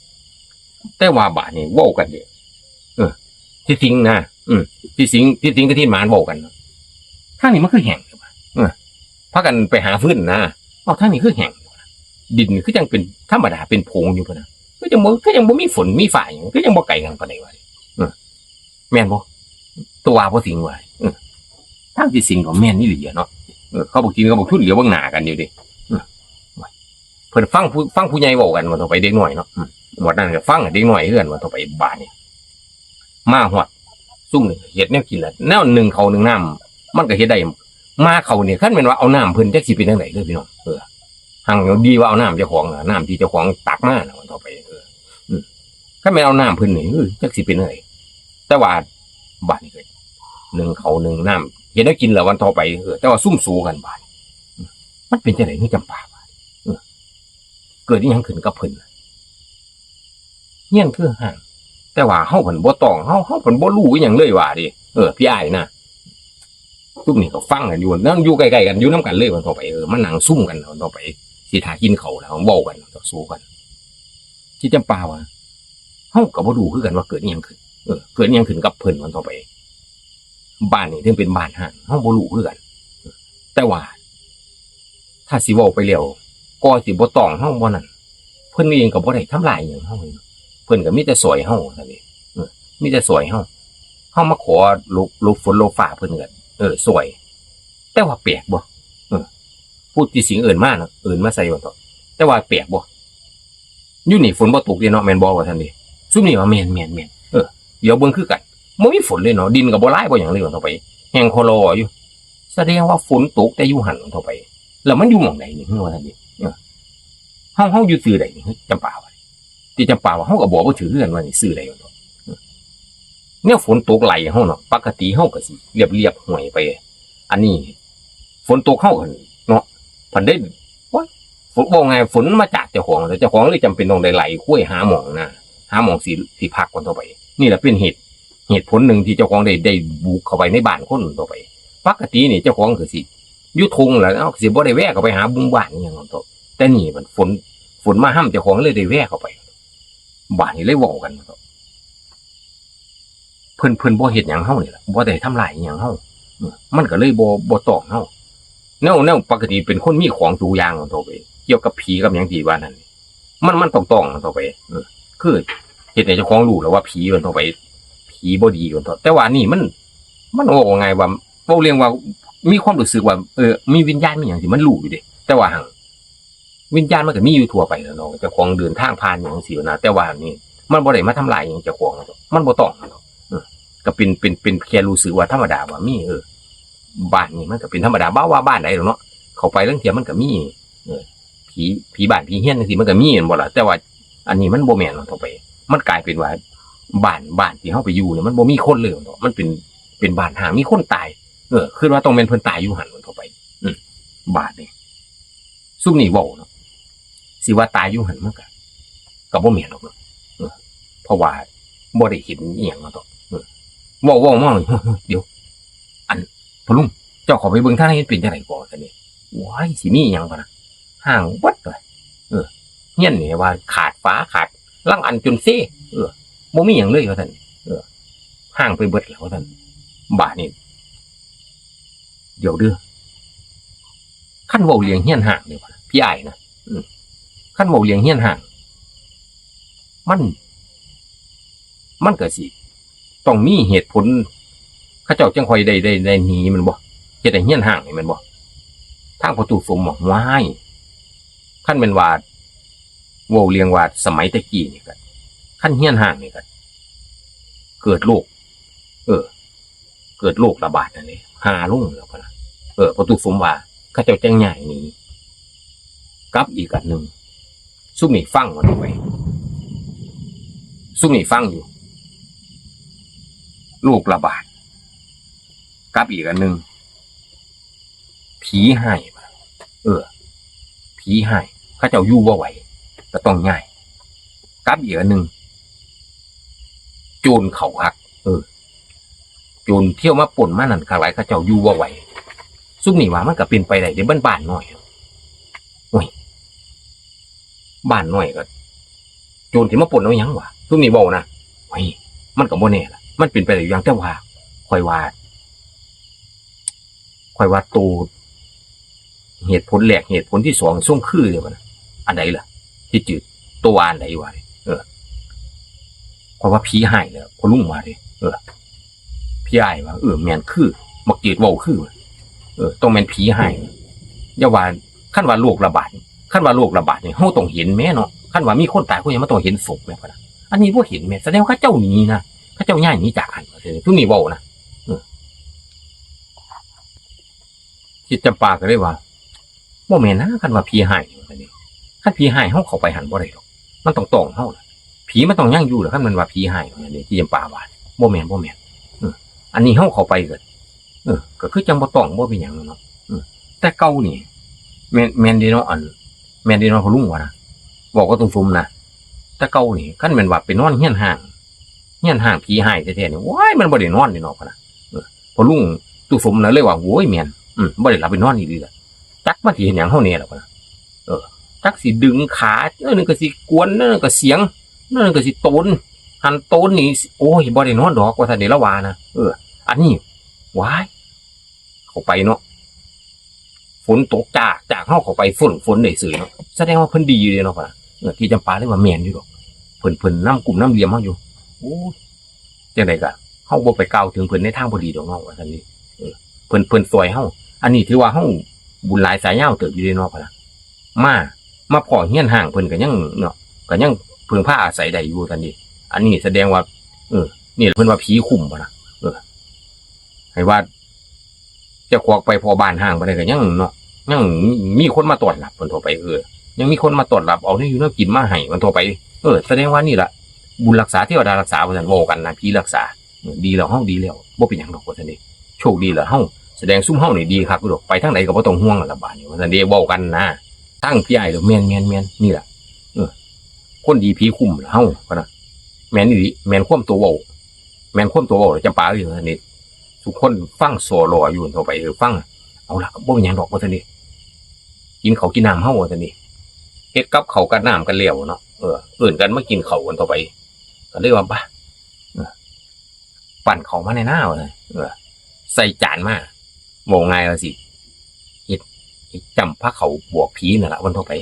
แต่ว่าบาดนี้เว้ากันเด้ เออ ที่สิงนะ อืม ที่สิง ที่สิงกับที่หมานเว้ากัน ทางนี้มันคือแห้ง เออ พากันไปหาฟืนนะ เอ้า ทางนี้คือแห้ง ดินคือจั่งเป็นธรรมดา เป็นผงอยู่พุ้นนะ คือจั่งบ่ คือจั่งบ่มีฝนมีฟ้าหยัง คือจั่งบ่ไกลกันปานใดวะ เออ แม่นบ่ ตัวว่าพ่อสิงห์ว่า เออ ทางที่สิงห์ก็แม่นอีหลีอะเนาะ เออ เขาบักถินเขาบักทุนเหลียวเบิ่งหน้ากันอยู่เด้ เออ เพิ่นฟังผู้ ฟังผู้ใหญ่เว้ากันว่าต่อไปเด็กน้อยเนาะ อืม หมดนั้นก็ฟังเด็กน้อยคือกันว่าต่อไปบาดนี้ มาฮอด ซุมนี่เฮ็ดแนวกินแล้ว แนวนึ่งข้าวนึ่งน้ำ มันก็เฮ็ดได้ มาเข้านี่ คันแม่นว่าเอาน้ำเพิ่นจักสิเป็นจั่งใดเด้อพี่น้อง เออ หั่งดีว่าเอาน้ำเจ้าของน่ะ น้ำที่เจ้าของตักมาน่ะว่าต่อไป เออ อืม คันแม่นเอาน้ำเพิ่นนี่ เออ จักสิเป็นจั่งใด แต่ว่าบาดนี้ก็นึ่งข้าวนึ่งน้ำ เฮ็ดแนวกินแล้ววันต่อไป เออ แต่ว่าซุมโสกันบาด มันเป็นจั่งใด๋คือจำปาบาด เออ เกิดอิหยังขึ้นกับเพิ่น เฮียนคือห้าง แต่ว่าเฮาเพิ่นบ่ต้อง เฮา เฮาเพิ่นบ่รู้อิหยังเลยว่าเด้ เออ พี่อ้ายนะ ซุมนี่ก็ฟังกันอยู่ นั่งอยู่ใกล้ๆกัน อยู่นำกันเลยวันต่อไป เออ มานั่งซุมกันวันต่อไป สิถ่ากินข้าวแล้วเว้ากัน ต่อสู้กัน ที่จำปาว่า เฮาก็บ่รู้คือกันว่าเกิดอิหยังขึ้น เออ เกิดอิหยังขึ้นกับเพิ่นวันต่อไป บ้านนี่ถึงเป็นบ้านห้าง เฮาบ่รู้คือกัน แต่ว่า ถ้าสิเว้าไปแล้ว ก็สิบ่ต้องเฮาบ่นั่น เพิ่นเองก็บ่ได้ทำลายอิหยังเฮาเลยเนาะ เพิ่นก็มีแต่ซ่อยเฮาซั่นเด้ เออ มีแต่ซ่อยเฮา เฮามาขอหลบ หลบฝนหลบฟ้าเพิ่นก็ เออ ซ่อย แต่ว่าแปลกบ่ เออ ผู้ที่สิงเอิ้นมาเนาะ เอิ้นมาใส่ว่าเถาะ แต่ว่าแปลกบ่ อยู่นี่ฝนบ่ตกเด้เนาะ แม่นบ่ ว่าซั่นเด้ ซุมนี้ว่าแม่น แม่น แม่น เออ เดี๋ยวเบิ่งคือกัน บ่มีฝนเลยเนาะ ดินก็บ่หลายบ่หยังเลยว่าเถาะไป แห้งคอลออยู่ แสดงว่าฝนตกแต่อยู่หั่นว่าเถาะไป แล้วมันอยู่หม่องใดนี่ ว่าซั่นเด้ เออ เฮา เฮาอยู่ซื่อใดนี่ จำปาว่า ที่จำปาว่า เฮาก็บอกบ่ถืกคือกันว่านี่ซื่อใดว่าเถาะ เออ แนวฝนตกไหลเฮาเนาะ ปกติเฮาก็สิเรียบๆห้วยไป อันนี้ ฝนตกเฮาก็เนาะ พันได้ โอ๊ย ฝน เว้าง่าย ฝนมันมาจากเจ้าของ แล้วเจ้าของเลยจำเป็นต้องได้ไล่ควายหาหม่องนะ หาหม่องสิ สิพักก่อนต่อไป นี่แหละเป็นเหตุ เหตุผลหนึ่งที่เจ้าของได้ ได้บุกเข้าไปในบ้านคนต่อไป ปกตินี่เจ้าของก็สิอยู่ทุ่งแหละเนาะ สิบ่ได้แวะเข้าไปหาหมู่บ้านอิหยังต่อ แต่นี่มันฝน ฝนมาฮ่ำเจ้าของเลยได้แวะเข้าไป บ้านนี่เลยเว้ากันต่อ เพิ่น เพิ่นบ่เฮ็ดหยังเฮานี่ล่ะ บ่ได้ทำลายอิหยังเฮา เออ มันก็เลยบ่ บ่ต้องเฮา แนว แนวปกติเป็นคนมีของทุกอย่างต่อไป เกี่ยวกับผีกับหยังที่ว่านั่น มัน มันต้องต้องต่อไป เออ คือเฮ็ดให้เจ้าของรู้แล้วว่าผีมันต่อไป ผีบ่ดีมันต่อ แต่ว่านี่มัน มันเว้าง่ายว่า เว้าเรื่องว่ามีความรู้สึกว่า เออ มีวิญญาณมีหยังที่มันรู้อยู่เด้ แต่ว่าหั่น วิญญาณมันก็มีอยู่ทั่วไปแหละเนาะ เจ้าของเดินทางผ่านหยังจั่งซี้นะ แต่ว่านี่มันบ่ได้มาทำลายหยังเจ้าของดอก มันบ่ต้องดอก เออ ก็เป็น เป็น เป็นแค่รู้สึกว่าธรรมดาว่ามี เออ บ้านนี่มันก็เป็นธรรมดา บ่ว่าบ้านใดดอกเนาะ เข้าไปลางเทื่อมันก็มี เออ ผี ผีบ้านผีเรือนจั่งซี้มันก็มีแม่นบ่ล่ะ แต่ว่าอันนี้มันบ่แม่นดอกต่อไป มันกลายเป็นว่าบ้าน บ้านที่เฮาไปอยู่เนี่ยมันบ่มีคนเลยดอก มันเป็น เป็นบ้านฮ้าง มีคนตาย เออ คิดว่าต้องแม่นเพิ่นตายอยู่หั่นดอกต่อไป อืม บาดนี่ ซุมนี่เว้าเนาะ สิว่าตายอยู่หั่นมันก็ ก็บ่แม่นดอกเนาะ เออ เพราะว่าบ่ได้เห็นอิหยังเนาะ เออ เว้า เว้ามา เดี๋ยว อัน พ่อลุง เจ้าเข้าไปเบิ่งทางในมันเป็นจั่งใดก่อ ซั่นนี่ โอ้ย สิมีหยังบ่นะ ฮ้างเบิดเลย เออ เฮือนนี่ว่าขาดฝาขาด ลางอันจนเซ เออ บ่มีหยังเลยว่าซั่น เออ ฮ้างไปเบิดแล้วว่าซั่น บาดนี้ เดี๋ยวเด้อ คันเว้าเรื่องเฮือนฮ้างนี่บ่นะ พี่อ้ายนะ อืม คันเว้าเรื่องเฮือนฮ้าง มัน มันก็สิต้องมีเหตุผล เขาเจ้าจั่งค่อยได้ ได้ ได้หนีแม่นบ่ เฮ็ดให้เฮือนฮ้างนี่แม่นบ่ ทางพ่อตู้สมว่า ว้าย คันแม่นว่า เว้าเรื่องว่าสมัยแต่กี้นี่ก็ คันเฮือนฮ้างนี่ก็ เกิดโรค เออ เกิดโรคระบาดนั่นเด้ ฮ้าลงแล้วพะนะ เออ พ่อตู้สมว่า เขาเจ้าจั่งย้ายหนี กับอีกอันหนึ่ง ซุมนี่ฟังว่าไป ซุมนี่ฟังอยู่ โรคระบาด กับอีกอันหนึ่ง ผีฮ้าย เออ ผีฮ้าย เขาเจ้าอยู่บ่ไหว ก็ต้องย้าย กับอีกอันหนึ่ง โจรเข้าคัก เออ โจรเที่ยวมาปล้นมานั่นคักหลาย เขาเจ้าอยู่บ่ไหว ซุมนี่ว่ามันก็เป็นไปได้เด้ บ้าน บ้านน้อย โอ้ย บ้านน้อยก็ โจรสิมาปล้นเอาหยังวะ ซุมนี่เว้านะ โอ้ย มันก็บ่แน่ล่ะ มันเป็นไปได้อยู่อย่าง แต่ว่า ข้อยว่า ข้อยว่าโต เหตุผลแรก เหตุผลที่สอง ส่งคือเด้บ่นะ อันใดล่ะ ที่จืด โตว่าอันใดวะ เออ ข้อยว่าผีฮ้ายแหละ พ่อลุงว่าเด้ เออ พี่อ้ายว่า เออ แม่นคือ บักจืดเว้าคือ เออ ต้องแม่นผีฮ้าย อย่าว่า คันว่าโรคระบาด คันว่าโรคระบาดนี่ เฮาต้องเห็นแหมเนาะ คันว่ามีคนตาย คนหยังมันต้องเห็นศพแหมพะนะ อันนี้บ่เห็นแหม แสดงว่าเขาเจ้าหนีนะ เขาเจ้าย้ายหนีจากหั้น ซุมนี่เว้านะ เออ ทิดจำปาก็เลยว่า บ่แม่นนะ คันว่าผีฮ้ายว่าซั่นเด้ คันผีฮ้ายเฮาเข้าไปหั้นบ่ได้ดอก มันต้องต้องเฮาล่ะ ผีมันต้องยังอยู่ล่ะ คันแม่นว่าผีฮ้ายว่าซั่นเด้ ทิดจำปาว่า บ่แม่น บ่แม่น เออ อันนี้เฮาเข้าไปก็ เออ ก็คือจั่งบ่ต้อง บ่เป็นหยังเนาะ เออ แต่เก่านี่ แม่น แม่นเด้เนาะ อัน แม่นเด้เนาะ พ่อลุงว่านะ เว้าก็ตรงๆนะ แต่เก่านี่ คันแม่นว่าไปนอนเฮือนฮ้าง เฮือนฮ้างผีฮ้ายแท้ๆนี่ โอ้ย มันบ่ได้นอนเด้เนาะ พะนะ เออ พ่อลุงตู้สมนะเลยว่า โอ้ย แม่น อืม บ่ได้หลับได้นอนอีหลีล่ะ จักมันสิเฮ็ดหยังเฮาแน่ล่ะ พะนะ เออ จักสิดึงขา เออ นั่นก็สิกวน นั่นก็เสียง นั่นก็สิโตน หั้นโตนนี่ โอ้ย บ่ได้นอนดอก ว่าซั่นเด้ ลาวว่านะ เออ อันนี้ ว้าย เข้าไปเนาะ ฝนตกจาก จากเฮาเข้าไป ฝน ฝนได้ซื่อเนาะ แสดงว่าเพิ่นดีอยู่เด้เนาะ พะนะ เออ ทิดจำปาเลยว่าแม่นอยู่ดอก เพิ่น เพิ่นนำกุ้มนำเหลี่ยมเฮาอยู่ โอ้ย จั่งใดก็ เฮาบ่ไปกล่าวถึงเพิ่นในทางบ่ดีดอกเนาะ ว่าซั่นเด้ เออ เพิ่น เพิ่นซ่อยเฮา อันนี้ถือว่าเฮาบุญหลายสายยาวเติบอยู่เด้เนาะ พะนะ มา มาพ้อเฮือนฮ้างเพิ่นก็ยังเนาะ ก็ยังพึ่งพาอาศัยได้อยู่ ซั่นเด้ อันนี้แสดงว่า เออ นี่เพิ่นว่าผีคุ้ม พะนะ เออ ให้ว่า เจ้าของไปพ้อบ้านฮ้างปานใดก็ยังเนาะ ยังมีคนมาต้อนรับ ว่าซั่นเถาะไป เออ ยังมีคนมาต้อนรับ เอาแนวอยู่แนวกินมาให้ ว่าซั่นเถาะไป เออ แสดงว่านี่ล่ะ บุญรักษา เทวดารักษา ว่าซั่น เว้ากันนะ ผีรักษา เออ ดีแล้วเฮา ดีแล้ว บ่เป็นหยังดอก ว่าซั่นเด้ โชคดีแล้วเฮา แสดงซุมเฮานี่ดีคักอยู่ดอก ไปทางใดก็บ่ต้องห่วงแล้วล่ะบาดนี้ ว่าซั่นเด้ เว้ากันนะ ทางพี่อ้ายก็ แม่น แม่น แม่น นี่ล่ะ เออ คนดีผีคุ้มล่ะเฮา พะนะ แม่นอีหลี แม่นความโตเว้า แม่นความโตเว้าล่ะ จำปาเอ้ย ว่าซั่นเด้ ทุกคนฟังซ้อล้ออยู่ ว่าซั่นเถาะไป เออ ฟัง เอาล่ะ บ่เป็นหยังดอก ว่าซั่นเด้ กินข้าวกินน้ำเฮา ว่าซั่นเด้ เฮ็ดกับข้าวกับน้ำกันแล้วเนาะ เออ เอิ้นกันมากินข้าว ว่าซั่นเถาะไป ก็เลยว่า บะ เออ ปั้นข้าวมาแหน่นา ว่าซั่น เออ ใส่จานมา เว้าง่ายว่าสิ เฮ็ด เฮ็ดจ้ำพาข้าวบวกผีนั่นล่ะ ว่าซั่นเถาะไป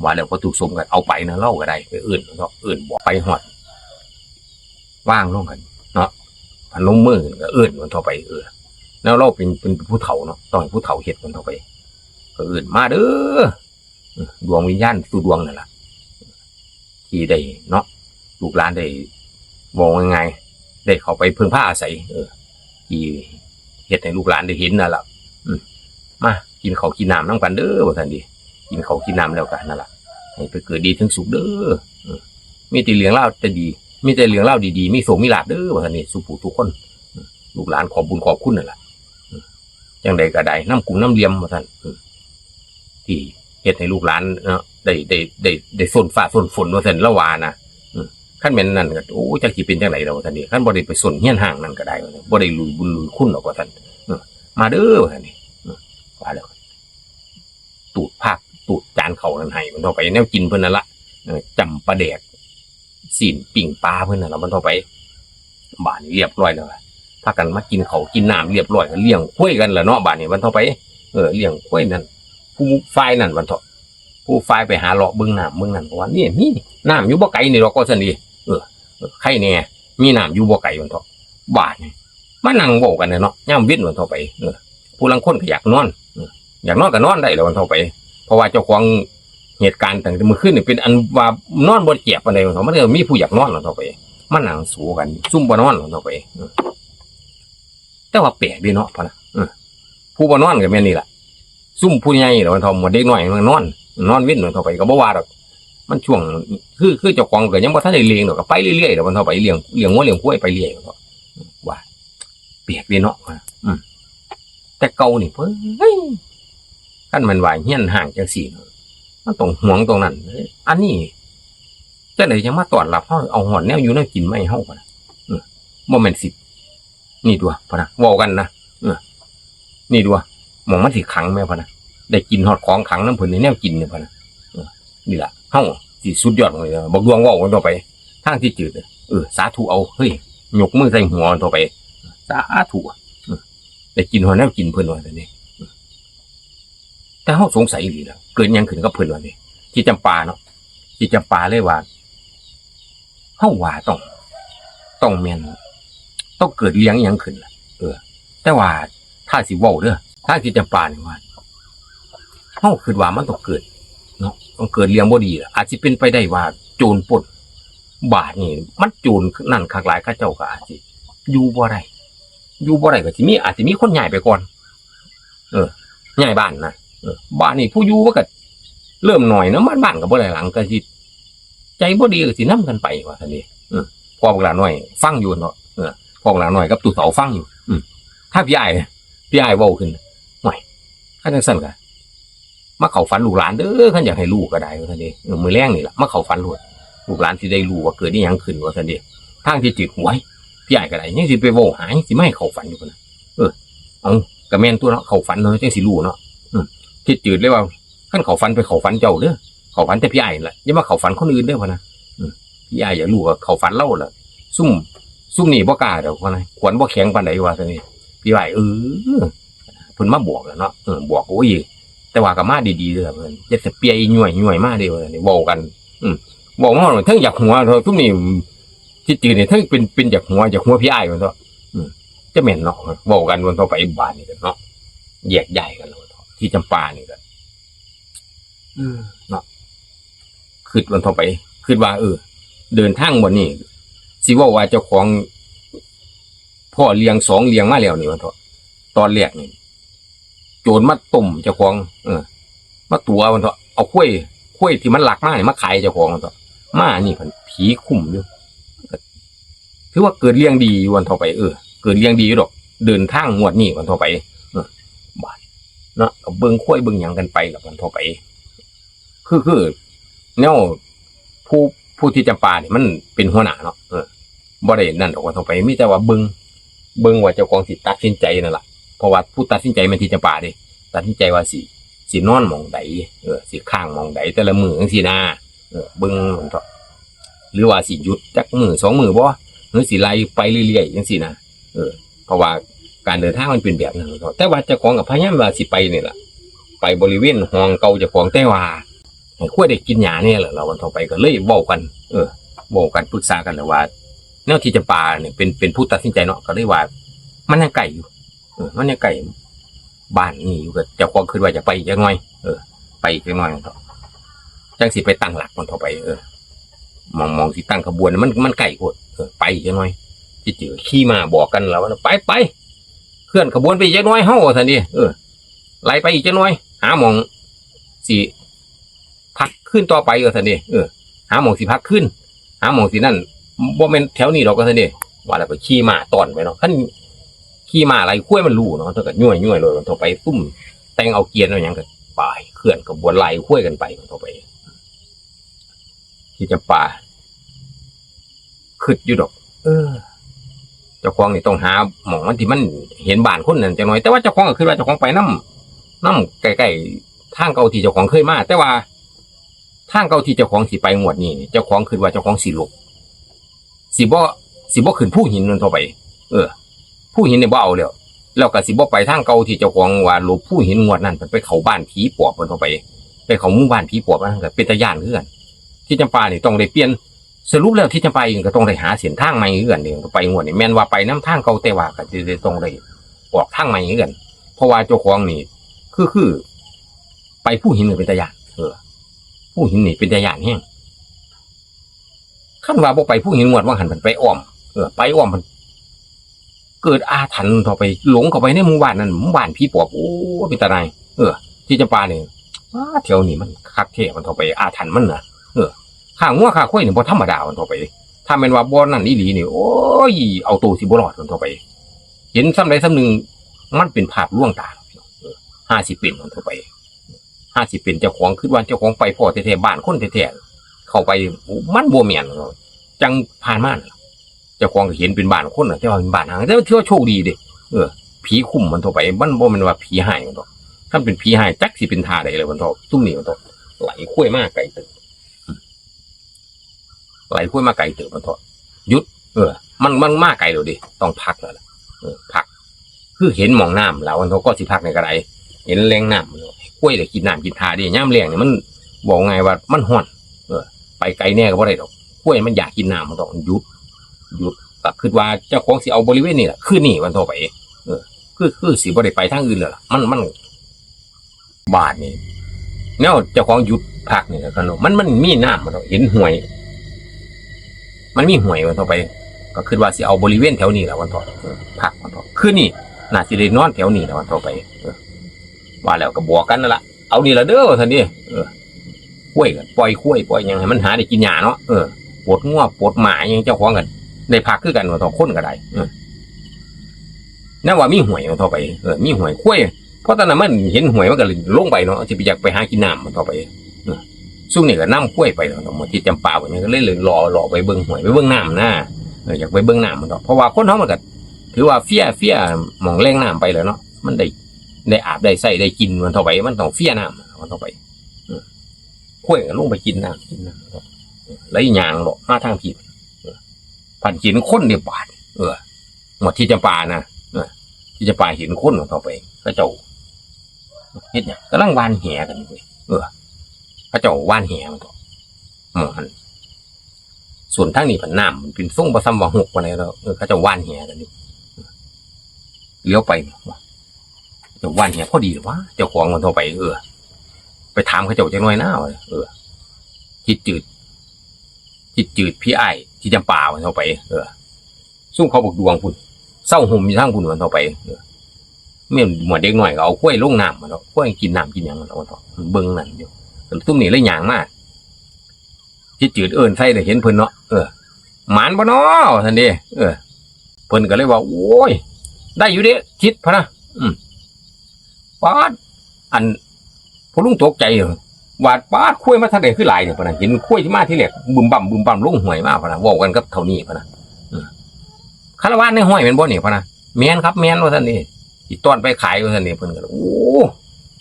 ว่าแล้วพ่อตู้สมก็เอาไปนะ ลาวก็ได้ ไปเอิ้นเนาะ เอิ้นบวกไปฮอด วางลงกันเนาะ พนมมือขึ้นก็เอิ้น ว่าซั่นเถาะไป เออ แล้วลาวเป็น เป็นผู้เฒ่าเนาะ ต้องให้ผู้เฒ่าเฮ็ด ว่าซั่นเถาะไป ก็เอิ้น มาเด้อ เออ ดวงวิญญาณสู่ดวงนั่นล่ะ ที่ได้เนาะ ลูกหลานได้ เว้าง่ายๆ ได้เข้าไปพึ่งพาอาศัย เออ ที่เฮ็ดให้ลูกหลานได้เห็นนั่นล่ะ อืม มากินข้าวกินน้ำนำกันเด้อ ว่าซั่นเด้ กินข้าวกินน้ำแล้วก็นั่นล่ะ ให้ไปเกิดดีถึงสุขเด้อ เออ มีแต่เรื่องราวแต่ดี มีแต่เรื่องราวดีๆ มีโชคมีลาภเด้อ ว่าซั่นเด้ สู่ผู้ทุกคน เออ ลูกหลานขอบบุญขอบคุณนั่นล่ะ เออ จั่งใดก็ได้ นำกุ้มนำเหลี่ยม ว่าซั่น เออ ที่เฮ็ดให้ลูกหลานเนาะ ได้ ได้ ได้ ได้ซนฟ้าซนฝน ว่าซั่น ลาวว่านะ เออ คันแม่นนั่นก็ โอ้ จักสิเป็นจั่งใดแล้ว ว่าซั่นเด้ คันบ่ได้ไปซนเฮือนฮ้างนั่นก็ได้ ว่าซั่น บ่ได้ลุยบุญลุยคุณดอก ว่าซั่น เออ มาเด้อ ว่าซั่นเด้ เออ ว่าแล้ว ตูดผักตูดจานข้าวนั่นให้มันเถาะไป แนวกินเพิ่นนั่นละ เออ จ้ำปลาแดก ซี้นปิ้งปลาเพิ่นนั่นละ มันเถาะไป บาดนี้เรียบร้อยแล้วล่ะ พากันมากินข้าวกินน้ำเรียบร้อย ก็เลี้ยงควายกันล่ะเนาะ บาดนี้มันเถาะไป เออ เลี้ยงควายนั่น ผู้ฝ่ายนั่นมันเถาะ ผู้ฝ่ายไปหาเลาะเบิ่งน้ำเบิ่งนั่น ก็ว่า "นี่ มีน้ำอยู่บ่ไกลนี่ดอก" ว่าซั่นติ เออ เออ ใครแน่ มีน้ำอยู่บ่ไกลมันเถาะ บาดนี้ มานั่งเว้ากันน่ะเนาะ ยามเว็นมันเถาะไป เออ ผู้ลางคนก็อยากนอน เออ อยากนอนก็นอนได้แหล้วมันเถาะไป เพราะว่าเจ้าของเหตุการณ์ตั้งแต่มื้อคืนนี่เป็นอันว่านอนบ่แจบปานใดมันเถาะ มันก็มีผู้อยากนอนมันเถาะไป มานั่งสูกัน ซุมบ่นอนมันเถาะไป เออ แต่ว่าแปลกเด้เนาะ พะนะ เออ ผู้บ่นอนก็แม่นนี่ล่ะ ซุมผู้ใหญ่ล่ะมันเถาะ หมดเด็กน้อยมันนอน นอนเว็นมันเถาะไป ก็บ่ว่าดอก มันช่วง คือ คือเจ้าของก็ยังบ่ทันได้เลี้ยงดอก ก็ไปเรื่อยๆดอกมันเถาะไป เลี้ยง เลี้ยงงัวเลี้ยงควายไปเรื่อยมันเถาะ ว่า แปลกเด้เนาะ อืม แต่เก่านี่ เฮ้ย คันแม่นว่าเฮือนฮ้างจั่งซี้ มันต้องหวงตรงนั้น อันนี้จั่งใดจั่งมาต้อนรับเฮา เอาฮอดแนวอยู่แนวกินมาให้เฮาพะนะ อืม บ่แม่นสิ นี่ตั่ว พะนะ เว้ากันนะ เออ นี่ตั่ว หม่องมันสิขังแม่พะนะ ได้กินฮอดของขังนำเพิ่นนี่ แนวกินนี่พะนะ เออ นี่ล่ะ เฮาสิสุดยอดเลย บักดวงเว้ากันต่อไป ทางที่จืด เออ สาธุเอา เฮ้ย ยกมือใส่หัวต่อไป สาธุ เออ ได้กินฮอดแนวกินเพิ่นว่าซั่นนี่ แต่เฮาสงสัยอีหลีแล้ว เกิดหยังขึ้นกับเพิ่นวะนี่ ที่จำปาเนาะ ที่จำปาเลยว่า เฮาว่าต้อง ต้องแม่น ต้องเกิดเรื่องอิหยังขึ้นล่ะ เออ แต่ว่าถ้าสิเว้าเด้อ ถ้าที่จำปานี่ว่า เฮาคิดว่ามันต้องเกิดเนาะ ต้องเกิดเรื่องบ่ดีล่ะ อาจสิเป็นไปได้ว่าโจรปล้น บาดนี่มันโจรนั่นคักหลาย เขาเจ้าก็อาจสิอยู่บ่ได้ อยู่บ่ได้ก็สิมี อาจสิมีคนย้ายไปก่อน เออ ย้ายบ้านนะ เออ บ้านนี่ผู้อยู่มันก็เริ่มน้อยเนาะ บ้าน บ้านก็บ่หลายหลัง ก็สิใจบ่ดีก็สินำกันไปว่าซั่นเด้ เออ พ่อบักหล้าน้อยฟังอยู่เนาะ เออ พ่อบักหล้าน้อยกับตู้เฒ่าฟังอยู่ อืม ถ้าพี่อ้าย พี่อ้ายเว้าขึ้น "ห่วย คันจั่งซั้นก็มาเข้าฝันลูกหลานเด้อ คันอยากให้รู้ก็ได้" ว่าซั่นเด้ เออ มื้อแลงนี่ล่ะ มาเข้าฝันโลด ลูกหลานสิได้รู้ว่าเกิดอิหยังขึ้นว่าซั่นเด้ ทางที่จืด "หวย พี่อ้ายก็ได้ ยังสิไปเว้าหา ยังสิมาให้เข้าฝันอยู่พุ่นน่ะ" เออ เอา ก็แม่นตัวเนาะ เข้าฝันเนาะ จั่งสิรู้เนาะ อืม ที่จืดเลยว่า "คันเข้าฝันไปเข้าฝันเจ้าเด้อ เข้าฝันแต่พี่อ้ายนั่นล่ะ อย่ามาเข้าฝันคนอื่นเด้อ" พะนะ อืม "พี่อ้ายอยากรู้ก็เข้าฝันลาวล่ะ ซุม ซุมนี่บ่กล้าดอก" พะนะ "ขวัญบ่แข็งปานใด" ว่าซั่นนี่ พี่อ้าย เออ เพิ่นมาบอกแล้วเนาะ เออ บอก โอ้ย แต่ว่าก็มาดีๆเด้อเพิ่น อย่าแต่เปียย้วยๆมาเด้อ ว่าซั่นนี่ เว้ากัน อืม เว้ามาเทิงอยากหัว ซุมนี่ ที่จืดนี่เทิงเป็น เป็นอยากหัว อยากหัวพี่อ้ายมันเถาะ อืม จะแม่นเนาะ เว้ากันมันเถาะไปบาดนี่กันเนาะ แยกย้ายกันแล้วเถาะ ที่จำปานี่ก็ อืม เนาะ คิดมันเถาะไป คิดว่า เออ เดินทางบ่นี่ สิเว้าว่าเจ้าของ พ้อเรื่องสองเรื่องมาแล้วนี่มันเถาะ ตอนแรกนี่ โจรมาต้มเจ้าของ เออ มาตั๋วมันเถาะ เอาควาย ควายที่มันลักมานี่มาขายเจ้าของมันเถาะ มานี่พันผีคุ้มอยู่ ถือว่าเกิดเรื่องดีอยู่วันเถาะไป เออ เกิดเรื่องดีอยู่ดอก เดินทางงวดนี้วันเถาะไป เออ บาดเนาะ ก็เบิ่งควายเบิ่งหยังกันไปล่ะวันเถาะไป คือ คือ แนว ผู้ ผู้ที่จำปานี่มันเป็นหัวหน้าเนาะ เออ บ่ได้นั่นดอกวันเถาะไป มีแต่ว่าเบิ่ง เบิ่งว่าเจ้าของสิตัดสินใจนั่นล่ะ เพราะว่าผู้ตัดสินใจแม่นที่จำปาเด้ ตัดสินใจว่าสิ สินอนหม่องใด เออ สิค้างหม่องใดแต่ละมื้อจั่งซี้นะ เออ เบิ่งมันเถาะ หรือว่าสิหยุดจักมื้อสองมื้อบ่ หรือสิไล่ไปเรื่อยๆจั่งซี้นะ เออ เพราะว่าการเดินทางมันเป็นแบบนั้นเถาะ แต่ว่าเจ้าของก็พยายามว่าสิไปนี่ล่ะ ไปบริเวณห้องเก่าเจ้าของ แต่ว่าให้ควายได้กินหญ้าแน่ล่ะ แล้ววันเถาะไปก็เลยเว้ากัน เออ เว้ากันปรึกษากันแล้วว่า แนวที่จำปานี่เป็น เป็นผู้ตัดสินใจเนาะ ก็เลยว่า มันยังไกลอยู่ เออ มันยังไกล บ้านนี่อยู่ ก็เจ้าของคิดว่าจะไปอีกจักหน่อย เออ ไปอีกจักหน่อยเถาะ จั่งสิไปตั้งหลักมันเถาะไป เออ หม่อง หม่องสิตั้งขบวนมัน มันไกลโพด เออ ไปอีกจักหน่อย ที่จืดขี่ม้าบอกกันแล้วว่า "ไป ไป เคลื่อนขบวนไปอีกจักหน่อยเฮา" ว่าซั่นเด้ เออ "ไล่ไปอีกจักหน่อย หาหม่องสิ พักคืนต่อไป" ว่าซั่นเด้ เออ "หาหม่องสิพักคืน หาหม่องสินั่น บ่แม่นแถวนี้ดอก" ว่าซั่นเด้ ว่าแล้วก็ขี่ม้าต้อนไปเนาะ คันขี่ม้าไล่ควายมันรู้เนาะ เพิ่นก็ย้วยๆโลดเถาะไป ตุ้มแต่งเอาเกวียนเอาหยังก็ไป เคลื่อนขบวนไล่ควายกันไปเถาะไป ที่จำปา คิดอยู่ดอก เออ เจ้าของนี่ต้องหาหม่องมันที่มันเห็นบ้านคนนั่นจักหน่อย แต่ว่าเจ้าของก็คิดว่าเจ้าของไปนำ นำใกล้ๆ ทางเก่าที่เจ้าของเคยมา แต่ว่าทางเก่าที่เจ้าของสิไปงวดนี้นี่ เจ้าของคิดว่าเจ้าของสิหลบ สิบ่ สิบ่ขึ้นภูหินมันต่อไป เออ ภูหินนี่บ่เอาแล้ว แล้วก็สิบ่ไปทางเก่าที่เจ้าของว่าหลบภูหินงวดนั้น ไปเข้าบ้านผีปอบมันต่อไป ไปเข้าหมู่บ้านผีปอบมันก็เป็นตาย้านคือกัน ที่จำปานี่ต้องได้เปลี่ยน สรุปแล้วที่จำปาเองก็ต้องได้หาเส้นทางใหม่คือกันเด้ ไปงวดนี้แม่นว่าไปนำทางเก่า แต่ว่าก็สิได้ต้องได้ออกทางใหม่คือกัน เพราะว่าเจ้าของนี่ คือ คือ ไปภูหินนี่เป็นตาย้าน เออ ภูหินนี่เป็นตาย้านแฮง คันว่าบ่ไปภูหินงวดว่างหันมันไปอ้อม เออ ไปอ้อมมัน เกิดอาถรรพ์ต่อไป หลงเข้าไปในหมู่บ้านนั้น หมู่บ้านผีปอบ โอ้ เป็นตาหน่าย เออ ที่จำปานี่ ว้า แถวนี้มันคักแท้มันต่อไป อาถรรพ์มันนะ เออ ฆ่างัวฆ่าควายนี่บ่ธรรมดามันต่อไป ถ้าแม่นว่าบ่นั่นอีหลีนี่ โอ้ย เอาตัวสิบ่รอดมันต่อไป เห็นส่ำใดส่ำหนึ่ง มันเป็นภาพลวงตา เออ ห้าสิบเป็นมันต่อไป ห้าสิบเป็นเจ้าของ คิดว่าเจ้าของไปพ้อแท้ๆ บ้านคนแท้ๆ เข้าไป มันบ่แม่น จังผ่านมานั่นล่ะ เจ้าของก็เห็นเป็นบ้านคนน่ะ แต่ว่าเป็นบ้านห่าง แต่ว่าถือว่าโชคดีเด้ เออ ผีคุ้มมันต่อไป มันบ่แม่นว่าผีฮ้ายมันดอก คันเป็นผีฮ้ายจักสิเป็นท่าใดเลยมันต่อ ซุมนี้มันต่อ ไหลควายมาไกลเติบ ไหลควายมาไกลเติบมันต่อ หยุด เออ มัน มันมาไกลแล้วเด้ ต้องพักแล้วล่ะ เออ พัก คือเห็นหม่องน้ำแล้วมันต่อ ก็สิพักในกระได เห็นแหล่งน้ำ ควายได้กินน้ำกินท่าเด้ ยามแล้งนี่มัน บอกไงว่ามันฮ้อน เออ ไปไกลแน่ก็บ่ได้ดอก ควายมันอยากกินน้ำมันต้องหยุด หยุด ก็คิดว่าเจ้าของสิเอาบริเวณนี่แหละ คืนนี้วันต่อไป เออ คือ คือสิบ่ได้ไปทางอื่นแล้วล่ะ มัน มัน บาดนี่ แนวเจ้าของหยุดพักนี่แหละครับเนาะ มัน มันมีน้ำมันเนาะ เห็นห้วย มันมีห้วยวันต่อไป ก็คิดว่าสิเอาบริเวณแถวนี้แหละวันต่อ เออ พักวันต่อ คืนนี้น่าสิได้นอนแถวนี้แหละวันต่อไป เออ ว่าแล้วก็บอกกันนั่นล่ะ เอานี่ล่ะเด้อ ว่าซั่นเด้ เออ ควายก็ปล่อยควาย ปล่อยหยังให้มันหาได้กินหญ้าเนาะ เออ ปลดงัว ปลดหมาหยัง เจ้าของก็ได้พักคือกัน ว่าต่อคนก็ได้ เออ นั่นว่ามีห้วยมันต่อไป เออ มีห้วย ควาย เพราะตอนนั้นมันเห็นห้วยมันก็เลยลงไปเนาะ สิไปอยากไปหากินน้ำมันต่อไป เออ ซุมนี่ก็นำควายไปเนาะ มื้อที่จำปาเพิ่นก็เลย เลยเลาะ เลาะไปเบิ่งห้วย ไปเบิ่งน้ำนะ เออ อยากไปเบิ่งน้ำมันต่อ เพราะว่าคนเฮามันก็ถือว่าเฟีย เฟียหม่องแหล่งน้ำไปแล้วเนาะ มันได้ ได้อาบได้ใช้ได้กินมันต่อไป มันต้องเฟียน้ำมันต่อไป เออ ควายก็ลงไปกินน้ำ กินน้ำ เออ แล้วย่างเลาะมาทางพี้ เออ พันเห็นคนเด้บาด เออ หมดที่จำปานะ เออ ที่จำปาเห็นคนมันต่อไป เขาเจ้าเฮ็ดหยัง กำลังหว่านแหกันอยู่เว้ย เออ เขาเจ้าหว่านแหมันต่อ หม่องหั่น ส่วนทางนี้พันน้ำมันเป็นทรงบ่ส่ำว่าหกปานใดแล้ว เออ เขาเจ้าหว่านแหกันอยู่ เหลียวไป เจ้าหว่านแหพอดีหรือวะ เจ้าของมันต่อไป เออ ไปถามเขาเจ้าจักหน่อยนะ เออ จิตจืด จิตจืดพี่อ้าย ที่จำปามันต่อไป เออ ซุมเขาบักดวงพุ้น เซาห่มอยู่ทางพุ้นมันต่อไป เออ แม่นหมวดเด็กน้อยก็เอาควายลงน้ำมันเนาะ ควายกินน้ำกินหยังมันเนาะ เบิ่งนั่นอยู่ ซุมนี้เลยย่างมา จิตจืดเอิ้นใส่เลยเห็นเพิ่นเนาะ เออ หมานบ่น้อ ว่าซั่นเด้ เออ เพิ่นก็เลยว่า โอ้ย ได้อยู่เด้ จิต พะนะ อืม ป๊าด อัน พ่อลุงตกใจ ว่า ป๊าด ควายมาทางใดคือหลายเนี่ย พะนะ เห็นควายที่มาทีแรก บึมบั่ม บึมบั่ม ลงห้วยมา พะนะ เว้ากันกับเฒ่านี้ พะนะ อืม คาราวานในห้วยแม่นบ่นี่ พะนะ แม่นครับ แม่น ว่าซั่นเด้ สิต้อนไปขาย ว่าซั่นเด้ เพิ่นก็ โอ้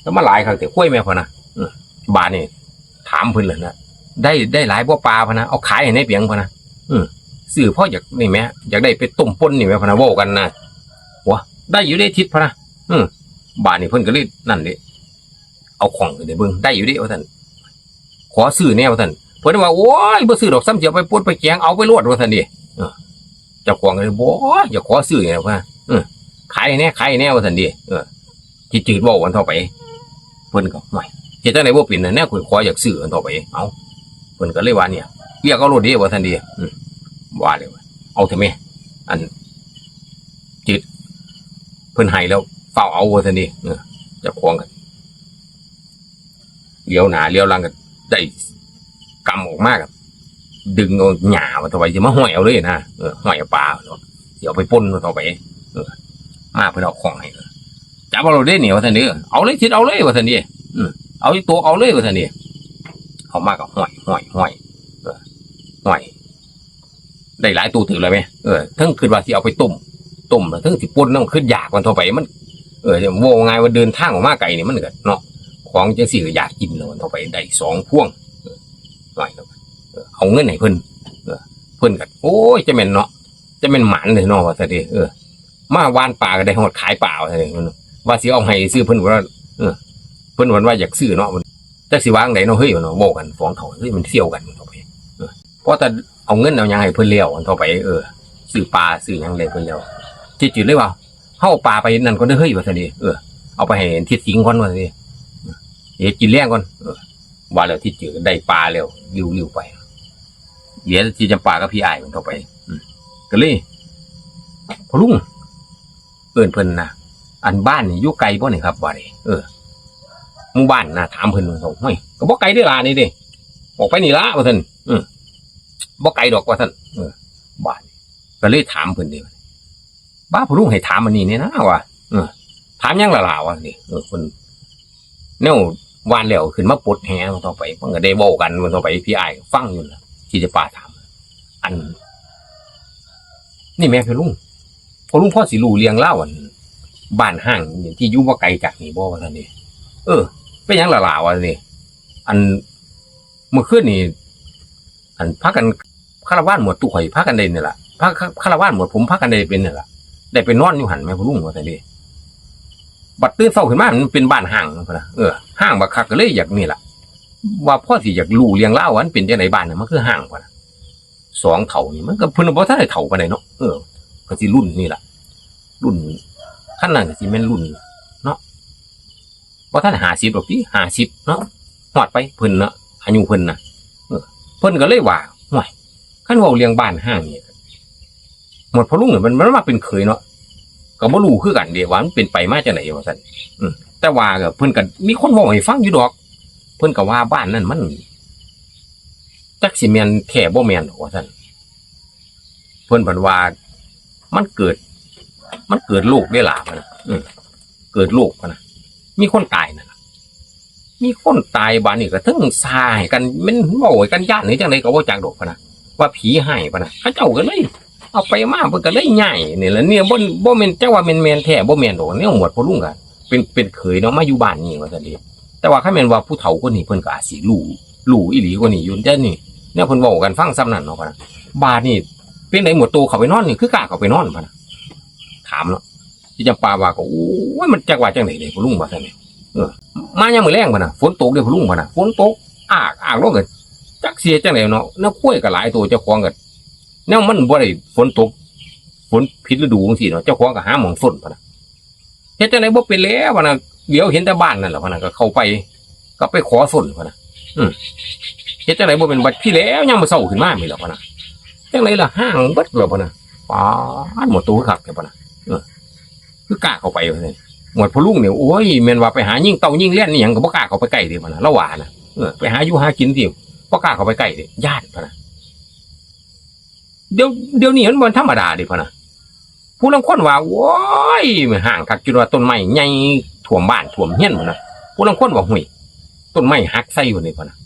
แล้วมาหลายคักแต่ควายแม่ พะนะ อืม บาดนี้ ถามเพิ่นเลยนะ ได้ ได้หลายบ่ปา พะนะ เอาขายให้ในเปียง พะนะ อืม ซื้อพออยากนี่แหม อยากได้ไปต้มป่นนี่แหม พะนะ เว้ากันนะ โอ้ ได้อยู่เด้ จิต พะนะ อืม บาดนี้เพิ่นก็เลยนั่นเด้ เอาของขึ้นให้เบิ่ง ได้อยู่เด้ ว่าซั่น ขอซื้อแหน่ ว่าซั่น เพิ่นว่า โอ้ย บ่ซื้อดอก ส่ำสิเอาไปป่นไปแกง เอาไปโลด ว่าซั่นเด้ เออ เจ้าของก็เลย บ่ อยากขอซื้อแหน่ พะนะ เออ ขายให้แหน่ ขายให้แหน่ ว่าซั่นเด้ เออ จิตจืดเว้ากันต่อไป เพิ่นก็ ห่วย เฮ็ดจั่งใดบ่เป็นน่ะ แนวข่อยขออยากซื้อกันต่อไป เอ้า เพิ่นก็เลยว่าเนี่ย เรียกเอาโลดเด้ ว่าซั่นเด้ อืม ว่าแล้ว เอาเถอะแม่ อัน จิต เพิ่นให้แล้ว ฟ้าวเอา ว่าซั่นเด้ เออ เจ้าของก็ เหลียวหน้าเหลียวหลังก็ได้กำออกมาก็ดึงเอาหญ้ามาถวาย สิมาห้อยเอาเลยนะ เออ ห้อยเอาปาเนาะ สิเอาไปป่นมาถวาย เออ มาเพิ่นเอาของให้ จับเอาโลดเด้นี่ ว่าซั่นเด้ เอาเลย จิต เอาเลย ว่าซั่นเด้ อืม เอาอีกตัว เอาเลย ว่าซั่นเด้ เอามาก็ห้อย ห้อย ห้อย เออ ห้อย ได้หลายตัวเติบแล้วแหม เออ เทิงคิดว่าสิเอาไปต้ม ต้มแล้วเทิงสิป่นนำ คิดอยากมันต่อไป มัน เออ เว้าง่ายว่าเดินทางออกมาไกลนี่มันก็เนาะ ขอ ของจังซี่ก็อยากกินแล้ว เท่าไปได้สองพวง เออ หน่อยแล้ว เออ เอาเงินให้เพิ่น เออ เพิ่นก็ โอ้ย จะแม่นเนาะ จะแม่นหมานเลยเนาะ ว่าซั่นเด้ เออ มาหว่านปลาก็ได้ฮอดขายปลา ว่าซั่นเด้ ว่าสิเอาให้ซื้อ เพิ่นว่า เออ เพิ่นว่าอยากซื้อเนาะ จักสิว่าจั่งใดเนาะ เฮ้ย เนาะ เว้ากันสองเฒ่า เฮ้ย มันเสี่ยวกัน เท่าไป เออ พอแต่เอาเงินเอาหยังให้เพิ่นแล้ว เท่าไป เออ ซื้อปลาซื้อหยังให้เพิ่นแล้ว ทิดจืดเลยว่า เฮาเอาปลาไปนั่นก่อนเด้อเฮ้ย ว่าซั่นเด้ เออ เอาไปให้ทิดสิงห์ก่อน ว่าซั่นเด้ เฮ็ดกินแลงก่อน เออ ว่าแล้วทิดจืดได้ปลาแล้ว ริ้วๆ ไป เหลือทิดจำปากับพี่อ้ายมันเท่าไป อืม ก็เลย พ่อลุง เอิ้นเพิ่นนะ อันบ้านนี่อยู่ไกลบ่นี่ครับ ว่าเด้ เออ หมู่บ้านนะ ถามเพิ่น โอ้ย ก็บ่ไกลเด้อล่ะนี่เด้ ออกไปนี่ละ ว่าซั่น อืม บ่ไกลดอก ว่าซั่น เออ บ้าน ก็เลยถามเพิ่นเด้ บ้า พ่อลุงให้ถามอันนี้เนี่ยนะ ว่า เออ ถามหยังล่ะล่ะ ว่านี่ เออ เพิ่น แนวหว่านแล้วขึ้นมาปลดแหเท่าไป มันก็ได้เว้ากันเท่าไป พี่อ้ายก็ฟังอยู่ล่ะ ที่จะปาถาม อัน นี่แม่พ่อลุง พ่อลุงพอสิรู้เรื่องราวอัน บ้านฮ้างที่อยู่บ่ไกลจากนี่บ่ ว่าซั่นเด้ เออ เป็นหยังล่ะล่ะ ว่าซั่นเด้ อัน เมื่อคืนนี่ อันพากัน คาราวานหมวดตู้ข่อยพากันได้นี่ล่ะ พา คาราวานหมวดผมพากันได้เป็นนี่ล่ะ ได้ไปนอนอยู่หั่นแม่พ่อลุง ว่าซั่นเด้ บัดตื่นเช้าขึ้นมามันเป็นบ้านฮ้างพุ้นนะ เออ ฮ้างบักคักก็เลยอยากนี่ล่ะ ว่าพอสิอยากรู้เรื่องราวว่ามันเป็นจั่งใดบ้านน่ะ มันคือฮ้างพุ้นนะ สองเฒ่านี่มันก็เพิ่นบ่ทันได้เฒ่าปานใดเนาะ เออ ก็สิรุ่นนี่ล่ะ รุ่น คันนั้นก็สิแม่นรุ่นเนาะ บ่ทันห้าสิบดอกติ ห้าสิบเนาะ ฮอดไปเพิ่นเนาะ อายุเพิ่นน่ะ เออ เพิ่นก็เลยว่า "ห้วย คันเว้าเรื่องบ้านฮ้างนี่ หมวดพ่อลุงนี่มัน มันมาเป็นเขยเนาะ ก็บ่รู้คือกันเด้ว่ามันเป็นไปมาจั่งใด" ว่าซั่น อืม แต่ว่าก็เพิ่นก็มีคนเว้าให้ฟังอยู่ดอก เพิ่นก็ว่าบ้านนั้นมัน จักสิแม่นแท้บ่แม่นดอก ว่าซั่น เพิ่นเพิ่นว่า มันเกิด มันเกิดโรคเด้ล่ะ พุ้นนะ อืม เกิดโรค พุ้นนะ มีคนตายนั่นล่ะ มีคนตาย บาดนี้ก็เทิงซ่าให้กัน แม่นเว้าให้กันย้านหรือจั่งใดก็บ่จักดอก พุ้นนะ ว่าผีฮ้าย พุ้นนะ เขาเจ้าก็เลย เอาไปมาเพิ่นก็เลยย้ายนี่ล่ะ เนี่ย บ่ บ่แม่นจักว่าแม่น แม่นแท้บ่แม่นดอก แนวหมวดพ่อลุงก็เป็น เป็นเขยเนาะ มาอยู่บ้านนี้ ว่าซั่นเด้ แต่ว่าคันแม่นว่าผู้เฒ่าคนนี้เพิ่นก็อาจสิรู้ รู้อีหลีกว่านี้อยู่ แต่นี่ แนวเพิ่นเว้ากันฟังส่ำนั้นเนาะ พุ้นนะ บาดนี้ เป็นได๋หมวดโตเข้าไปนอนนี่ คือกล้าเข้าไปนอน พุ้นนะ ถามเนาะ ที่จำปาว่าก็ "โอ้ย มันจักว่าจั่งใด๋เด้พ่อลุง" ว่าซั่นเด้ เออ "มายามมื้อแลง" พุ้นนะ "ฝนตกเด้พ่อลุง" พุ้นนะ "ฝนตกอากอากลงก็จักสิเฮ็ดจั่งใด๋เนาะ แนวควายก็หลายโต เจ้าของก็ แนวมันบ่ได้ฝนตก ฝนผิดฤดูจั่งซี้เนาะ เจ้าของก็หาหม่องซ่อน" พุ้นนะ "เฮ็ดจั่งใด๋บ่เป็นแล้ว" พุ้นนะ "เหลียวเห็นแต่บ้านนั่นแหละ" พุ้นนะ ก็เข้าไป ก็ไปขอซ่อน พุ้นนะ อืม "เฮ็ดจั่งใด๋บ่เป็น บัดพี้แหล้วยามมื้อเช้าขึ้นมาแม่นแล้ว" พุ้นนะ "จั่งใด๋ล่ะ ฮ้างเบิดแล้ว" พุ้นนะ "ป๊าด หมวดโตคือคักแท้" พุ้นนะ เออ "คือกล้าเข้าไป" พุ้นนะ หมวดพ่อลุงนี่ โอ้ย แม่นว่าไปหายิงเต่ายิงแลนอีหยังก็บ่กล้าเข้าไปใกล้เด้ พุ้นนะ ลาวว่านะ เออ ไปหาอยู่หากินติ บ่กล้าเข้าไปใกล้เด้ ย้าน พุ้นนะ เดี๋ยว เดี๋ยวนี้มันบ่ธรรมดาเด้ พุ้นนะ ผู้ลางคนว่า "โอ้ย มันฮ้างคัก จนว่าต้นไม้ใหญ่ท่วมบ้านท่วมเฮือน" พุ้นนะ ผู้ลางคนว่า "ห้วย ต้นไม้หักใส่" พุ้นนี่ พุ้นนะ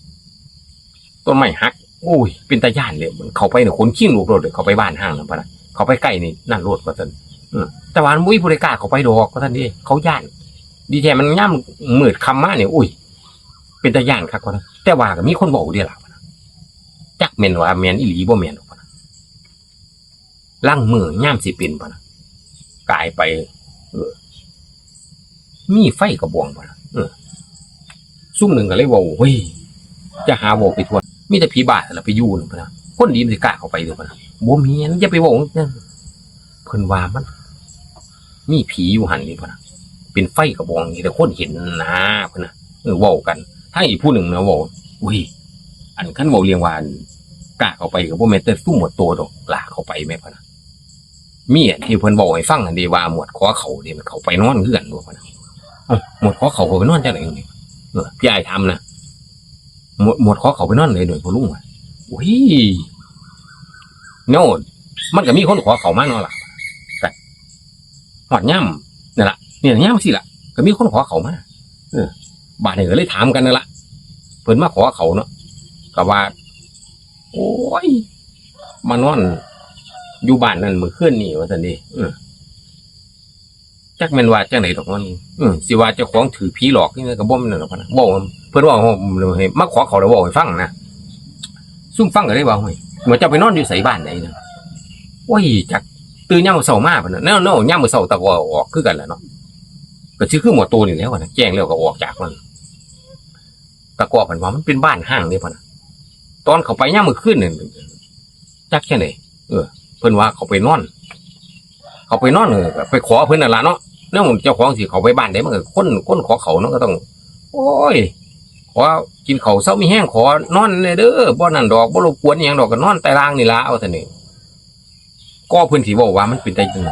"ต้นไม้หัก โอ้ย เป็นตาย้านเลย เข้าไปนี่ขนคิงลุกโลดเลย เข้าไปบ้านฮ้างนั่น" พุ้นนะ "เข้าไปใกล้นี่นั่นโลด" ว่าซั่น เออ "แต่ว่ามันบ่มีผู้ใดกล้าเข้าไปดอก" ว่าซั่นเด้ "เขาย้าน ดีแท้มันยามมืดค่ำมานี่ โอ้ย เป็นตาย้านคัก" พุ้นนะ "แต่ว่าก็มีคนเว้าเด้ล่ะ" พุ้นนะ "จักแม่นว่าแม่นอีหลีบ่แม่น" พุ้นนะ ลางมื้อยามสิเป็น พุ้นนะ กายไป เออ มีไฟกระบอง พุ้นนะ เออ ซุมหนึ่งก็เลยเว้า "เฮ้ย จะหาเว้าไปทั่ว มีแต่ผีบ้าล่ะไปอยู่นั่น" พุ้นนะ "คนดีมันสิกล้าเข้าไปเด้อ" พุ้นนะ "บ่แม่น อย่าไปเว้าจั่ง" เพิ่นว่ามันมีผีอยู่หั่นนี่พุ้นนะ เป็นไฟกระบองนี่แต่คนเห็นนะพุ้นนะ เออ เว้ากัน ทั้งอีกผู้หนึ่งนะเว้า อุ้ย อันคันเว้าเรื่องว่า อันกล้าเข้าไปก็บ่แม่นแต่ซุมหมวดโตดอก กล้าเข้าไปแม่พุ้นนะ มีอันที่เพิ่นเว้าให้ฟังอันนี้ว่าหมวดขอเข้านี่มันเข้าไปนอนคือกันบ่พุ้นนะ เอ้า หมวดขอเข้าเข้าไปนอนจั่งใด๋นี่ เออ พี่อ้ายถามนะ หมวด หมวดขอเข้าไปนอนเลยโดยพ่อลุงว่า อุ้ย แนว มันก็มีคนขอเข้ามาเนาะล่ะ ก็ฮอดยามนั่นล่ะ เนี่ยยามซี้ล่ะ ก็มีคนขอเข้ามา เออ บาดนี้ก็เลยถามกันนั่นล่ะ เพิ่นมาขอเข้าเนาะ ก็ว่า โอ้ย มานอนอยู่บ้านนั่นมื้อคืนนี้ ว่าซั่นเด้ เออ จักแม่นว่าจั่งใด๋ดอกมัน เออ สิว่าเจ้าของถืกผีหลอกนี่ก็บ่แม่นดอกพะนะ เว้า เพิ่นเว้าให้มาขอเข้าแล้วเว้าให้ฟังนะ ซุมฟังก็เลยว่า "โอ้ย เมื่อเจ้าไปนอนอยู่ไสบ้านใด๋นะ" "โอ้ย จัก ตื่นยามมื้อเช้ามา" พะนะ "แนว แนวยามมื้อเช้าตะกอออกคือกันแหละเนาะ ก็สิคือหมวดโตนี่แหล้ว" พะนะ "แจ้งแล้วก็ออกจากมัน ตะกอ" เพิ่นว่า "มันเป็นบ้านฮ้างเด้" พะนะ "ตอนเข้าไปยามมื้อคืนนี่ จักจั่งใด๋ เออ เพิ่นว่าเขาไปนอน เขาไปนอน เออ ก็ไปขอเพิ่นนั่นล่ะเนาะ แล้วเจ้าของสิเข้าไปบ้านใด๋ มันก็คน คนขอเข้าเนาะ ก็ต้อง โอ้ย ขอกินข้าวเซามีแฮง ขอนอนแหน่เด้อ บ่นั่นดอก บ่รบกวนอิหยังดอก ก็นอนใต้ล่างนี่ล่ะ" ว่าซั่นนี่ ก็เพิ่นสิเว้าว่ามันเป็นตาย้าน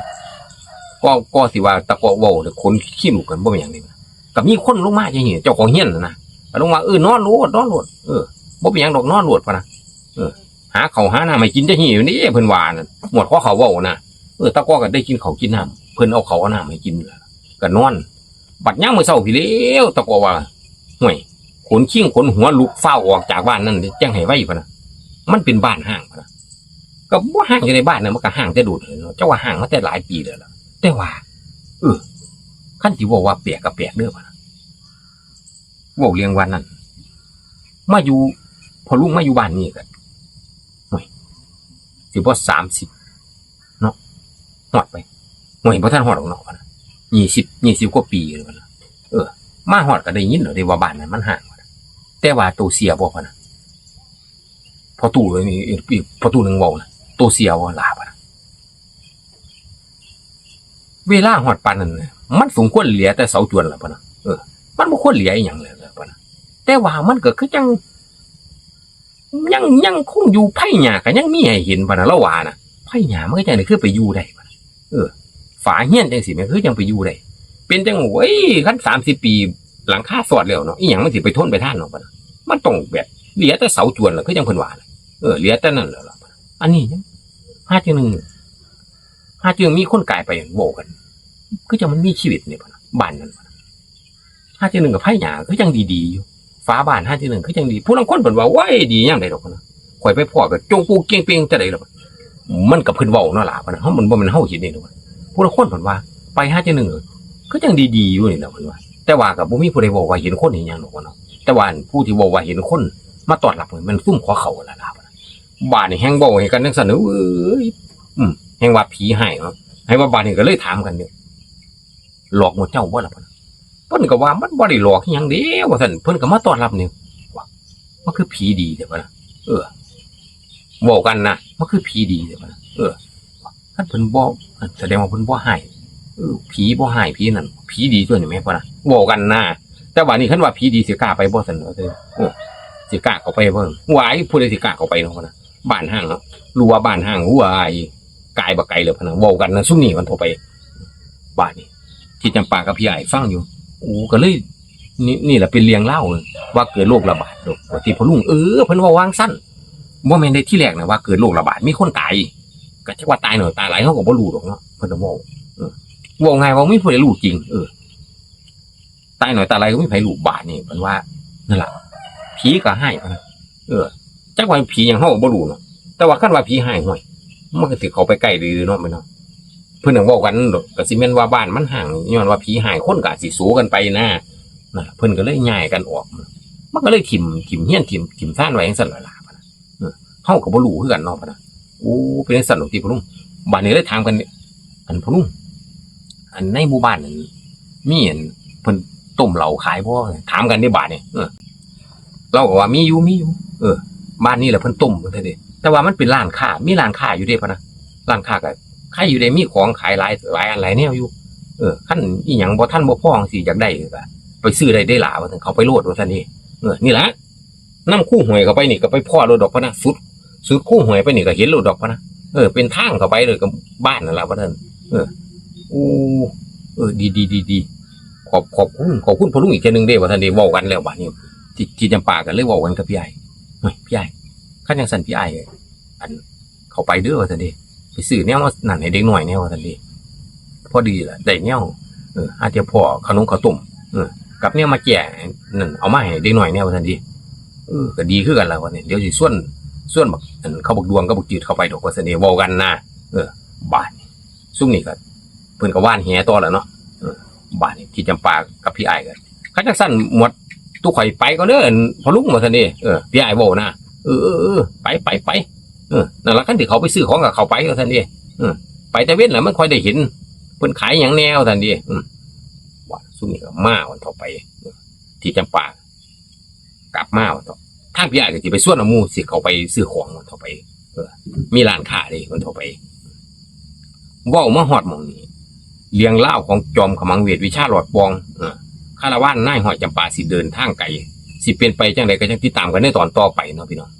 ก็ ก็สิว่าตะกอเว้าแล้วขนขี้ลุกกัน บ่แม่นหยังเด้ ก็มีคนลงมาจั่งซี้ เจ้าของเฮือนน่ะนะ ก็ลงว่า "เออ นอนโลด นอนโลด เออ บ่เป็นหยังดอก นอนโลด" พะนะ เออ "หาข้าวหาน้ำให้กินจั่งซี้อยู่นี่" เพิ่นว่านั่น หมวดขอเข้าเว้านะ เออ ตะกอก็ได้กินข้าวกินน้ำ เพิ่นเอาข้าวเอาน้ำให้กิน ก็นอน บัดยามมื้อเช้าพี้แหล้ว ตะกอว่า "ห้วย ขนคิงขนหัวลุก ฟ้าวออกจากบ้านนั่น จั่งให้ไว" พะนะ "มันเป็นบ้านฮ้าง" พะนะ "ก็บ่ฮ้างจั่งใด๋ บ้านน่ะมันก็ฮ้างแต่โดนแล้วเนาะ เจ้าว่าฮ้างมาแต่หลายปีแล้วล่ะ แต่ว่า เออ คันสิเว้าว่าแปลกก็แปลกเด้อ" พะนะ เว้าเรื่องว่านั่น มาอยู่ พ่อลุงมาอยู่บ้านนี่ก็ โอ้ย สิบ่สามสิบเนาะ ฮอดไป โอ้ย บ่ทันฮอดดอกเนาะ พะนะ ยี่สิบ ยี่สิบกว่าปีแล้ว พะนะ เออ มาฮอดก็ได้ยินแล้วเด้ว่าบ้านนั้นมันฮ้าง พะนะ แต่ว่าโตเชื่อบ่ พะนะ พ่อตู้นี่ อีกพ่อตู้หนึ่งเว้านะ โตเชื่อบ่ล่ะ พะนะ เวลาฮอดปานนั้นน่ะ มันสมควรเหลือแต่เสาจวนล่ะ พะนะ เออ มันบ่ควรเหลืออิหยังเลย พะนะ แต่ว่ามันก็คือจั่ง ยัง ยังคงอยู่ ไผหญ้าก็ยังมีให้เห็น พะนะ ลาวว่านะ ไผหญ้ามันก็จั่งใด๋คือไปอยู่ได้ พะนะ เออ ฝาเฮือนจั่งซี้แหม คือจั่งไปอยู่ได้ เป็นจั่ง โอ้ย คันสามสิบปี หลังคาซอดแล้วเนาะ อิหยังมันสิไปทนไปทานเนาะ พะนะ มันต้องแบบ เหลือแต่เสาจวนล่ะ คือจั่งเพิ่นว่าน่ะ เออ เหลือแต่นั่นแล้วล่ะ พะนะ อันนี้ยัง หาจั่งหนึ่ง หาจั่งมีคนกายไปเว้ากัน คือจั่งมันมีชีวิตนี่ พะนะ บ้านนั้น พะนะ หาจั่งหนึ่งก็ไผหญ้าคือจั่งดีๆอยู่ ฝาบ้านหาจั่งหนึ่งคือจั่งดี ผู้ลางคนเพิ่นว่า "โอ้ย ดียามใด๋ดอก" พะนะ "ข้อยไปพ้อก็จงปูเก่งเป่งจั่งใด๋ล่ะ" มันก็เพิ่นเว้าเนาะล่ะ พะนะ เฮามันบ่แม่นเฮาเฮ็ดเด้ พะนะ ผู้ลางคนเพิ่นว่า "ไปหาจั่งหนึ่ง เออ คือจั่งดีๆอยู่นี่แหละ" เพิ่นว่า แต่ว่าก็บ่มีผู้ใดเว้าว่าเห็นคนเห็นหยังดอก พะนะ แต่ว่าผู้ที่เว้าว่าเห็นคนมาต้อนรับนี่แม่นซุมขอเข้านั่นล่ะ พะนะ บาดนี้แฮ่งเว้าให้กันจั่งซั่น เอ้ย อืม แฮ่งว่าผีฮ้ายเนาะ ให้ว่าบาดนี้ก็เลยถามกันเนี่ย "หลอกหมู่เจ้าบ่ล่ะ" พะนะ เพิ่นก็ว่า "มันบ่ได้หลอกอิหยังเด้" ว่าซั่น เพิ่นก็มาต้อนรับนี่ "มันคือผีดีแท้" พะนะ เออ เว้ากันนะ "มันคือผีดีแท้" พะนะ เออ คันเพิ่นบ่ แสดงว่าเพิ่นบ่ฮ้าย เออ ผีบ่ฮ้าย ผีนั่น ผีดีตั๊วนี่แหม พะนะ เว้ากันนะ แต่บาดนี้คันว่าผีดีสิกล้าไปบ่ซั่น เออ สิกล้าเข้าไปบ่ หวาย ผู้ใดสิกล้าเข้าไปเนาะ พะนะ บ้านฮ้างเนาะ รู้ว่าบ้านฮ้าง หวาย กายบ่ไกลแล้ว พะนะ เว้ากันนะ ซุมนี้มันโทรไป บาดนี้ ทิดจำปากับพี่อ้ายฟังอยู่ โอ้ ก็เลย นี่ นี่แหละเป็นเรื่องราวว่าเกิดโรคระบาดดอก ว่าติพ่อลุง เออ เพิ่นเว้าว่าจั่งซั้น บ่แม่นได้ทีแรกนะว่าเกิดโรคระบาด มีคนตาย ก็จักว่าตายน้อยตายหลาย เฮาก็บ่รู้ดอกเนาะ เพิ่นก็เว้า เออ เว้าง่ายว่ามีผู้ใดรู้จริง เออ ตายน้อยตายหลายก็มีไผรู้ บาดนี้เพิ่นว่า นั่นล่ะ ผีก็ฮ้าย พะนะ เออ จักว่าผีหยังเฮาก็บ่รู้เนาะ แต่ว่าคันว่าผีฮ้าย ห้วย มันก็สิเข้าไปใกล้ดีเนาะ แม่นเนาะ เพิ่นน่ะเว้ากันโลด ก็สิแม่นว่าบ้านมันฮ้าง ย้อนว่าผีฮ้าย คนก็อาจสิสูกันไปนะ นั่นล่ะ เพิ่นก็เลยย้ายกันออก มันก็เลยถิ่ม ถิ่มเฮือน ถิ่ม ถิ่มซานไว้จั่งซั้นล่ะล่ะ พะนะ เออ เฮาก็บ่รู้คือกันเนาะ พะนะ โอ้ เป็นจั่งซั้นดอกติพ่อลุง บาดนี้เลยถามกัน อันพ่อลุง อันในหมู่บ้านนั่น มีอันเพิ่นต้มเหล้าขายบ่ ถามกันเด้บาดนี้ เออ ลาวก็ว่ามีอยู่ มีอยู่ เออ บ้านนี้แหละเพิ่นต้ม ว่าซั่นเด้ แต่ว่ามันเป็นร้านค้า มีร้านค้าอยู่เด้ พะนะ ร้านค้าก็ขายอยู่เด้ มีของขายหลาย หลายอันหลายแนวอยู่ เออ คันอิหยังบ่ทันบ่พอจั่งซี้ อยากได้ก็ไปซื้อได้เด้ล่ะ ว่าซั่น เข้าไปโลด ว่าซั่นเด้ เออ นี่ล่ะ นำคูห้วยเข้าไปนี่ก็ไปพ้อโลดดอก พะนะ สุด สุดคูห้วยไปนี่ก็เห็นโลดดอก พะนะ เออ เป็นทางเข้าไปเลยก็บ้านนั่นล่ะ ว่าซั่น เออ โอ้ เออ ดี ดี ดี ดี ขอบ ขอบคุณ ขอบคุณพ่อลุงอีกเทื่อหนึ่งเด้ ว่าซั่นเด้ เว้ากันแล้วบาดนี้ ทิด ทิดจำปาก็เลยเว้ากันกับพี่อ้าย "เฮ้ย พี่อ้าย คันจั่งซั้นพี่อ้าย อัน เข้าไปเด้อ" ว่าซั่นเด้ "ไปซื้อแนวมานั่นให้เด็กน้อยแหน่" ว่าซั่นเด้ พอดีล่ะ ได้แนว เออ หาเทื่อพ้อขนมข้าวต้ม เออ กับแนวมาแจ้นั่น เอามาให้เด็กน้อยแหน่ ว่าซั่นเด้ เออ ก็ดีคือกันล่ะ ว่าซั่น เดี๋ยวสิชวน ชวนบัก อัน เขาบักดวงกับบักจืดเข้าไปดอก ว่าซั่นเด้ เว้ากันนะ เออ บาดนี้ ซุมนี้ก็ เพิ่นก็หว่านแหต่อล่ะเนาะ บาดนี้พี่จำปากับพี่อ้ายก็ คันจั่งซั่นหมวด ตุ๊ข่อยไปก่อนเด้อพ่อลุง ว่าซั่นเด้ เออ พี่อ้ายเว้านะ เออเออเออ ไปไปไป เออ นั่นล่ะ คันสิเข้าไปซื้อของก็เข้าไป ว่าซั่นเด้ เออ ไปแต่เว็นล่ะมันค่อยได้เห็น เพิ่นขายหยังแหน่ ว่าซั่นเด้ อืม ว่าซุมนี้ก็มาวันต่อไป เออ ที่จำปา กลับมาวันต่อ ทางพี่อ้ายก็สิไปชวนเอาหมู่สิเข้าไปซื้อของวันต่อไป เออ มีร้านค้าเด้วันต่อไป เว้ามาฮอดหม่องนี้ เรื่องราวของจอมขมังเวทวิชาหลอดปอง เออ คาราวานนายฮ้อยจำปาสิเดินทางไกล สิเป็นไปจั่งใดก็จั่งติดตามกันในตอนต่อไปเนาะพี่น้อง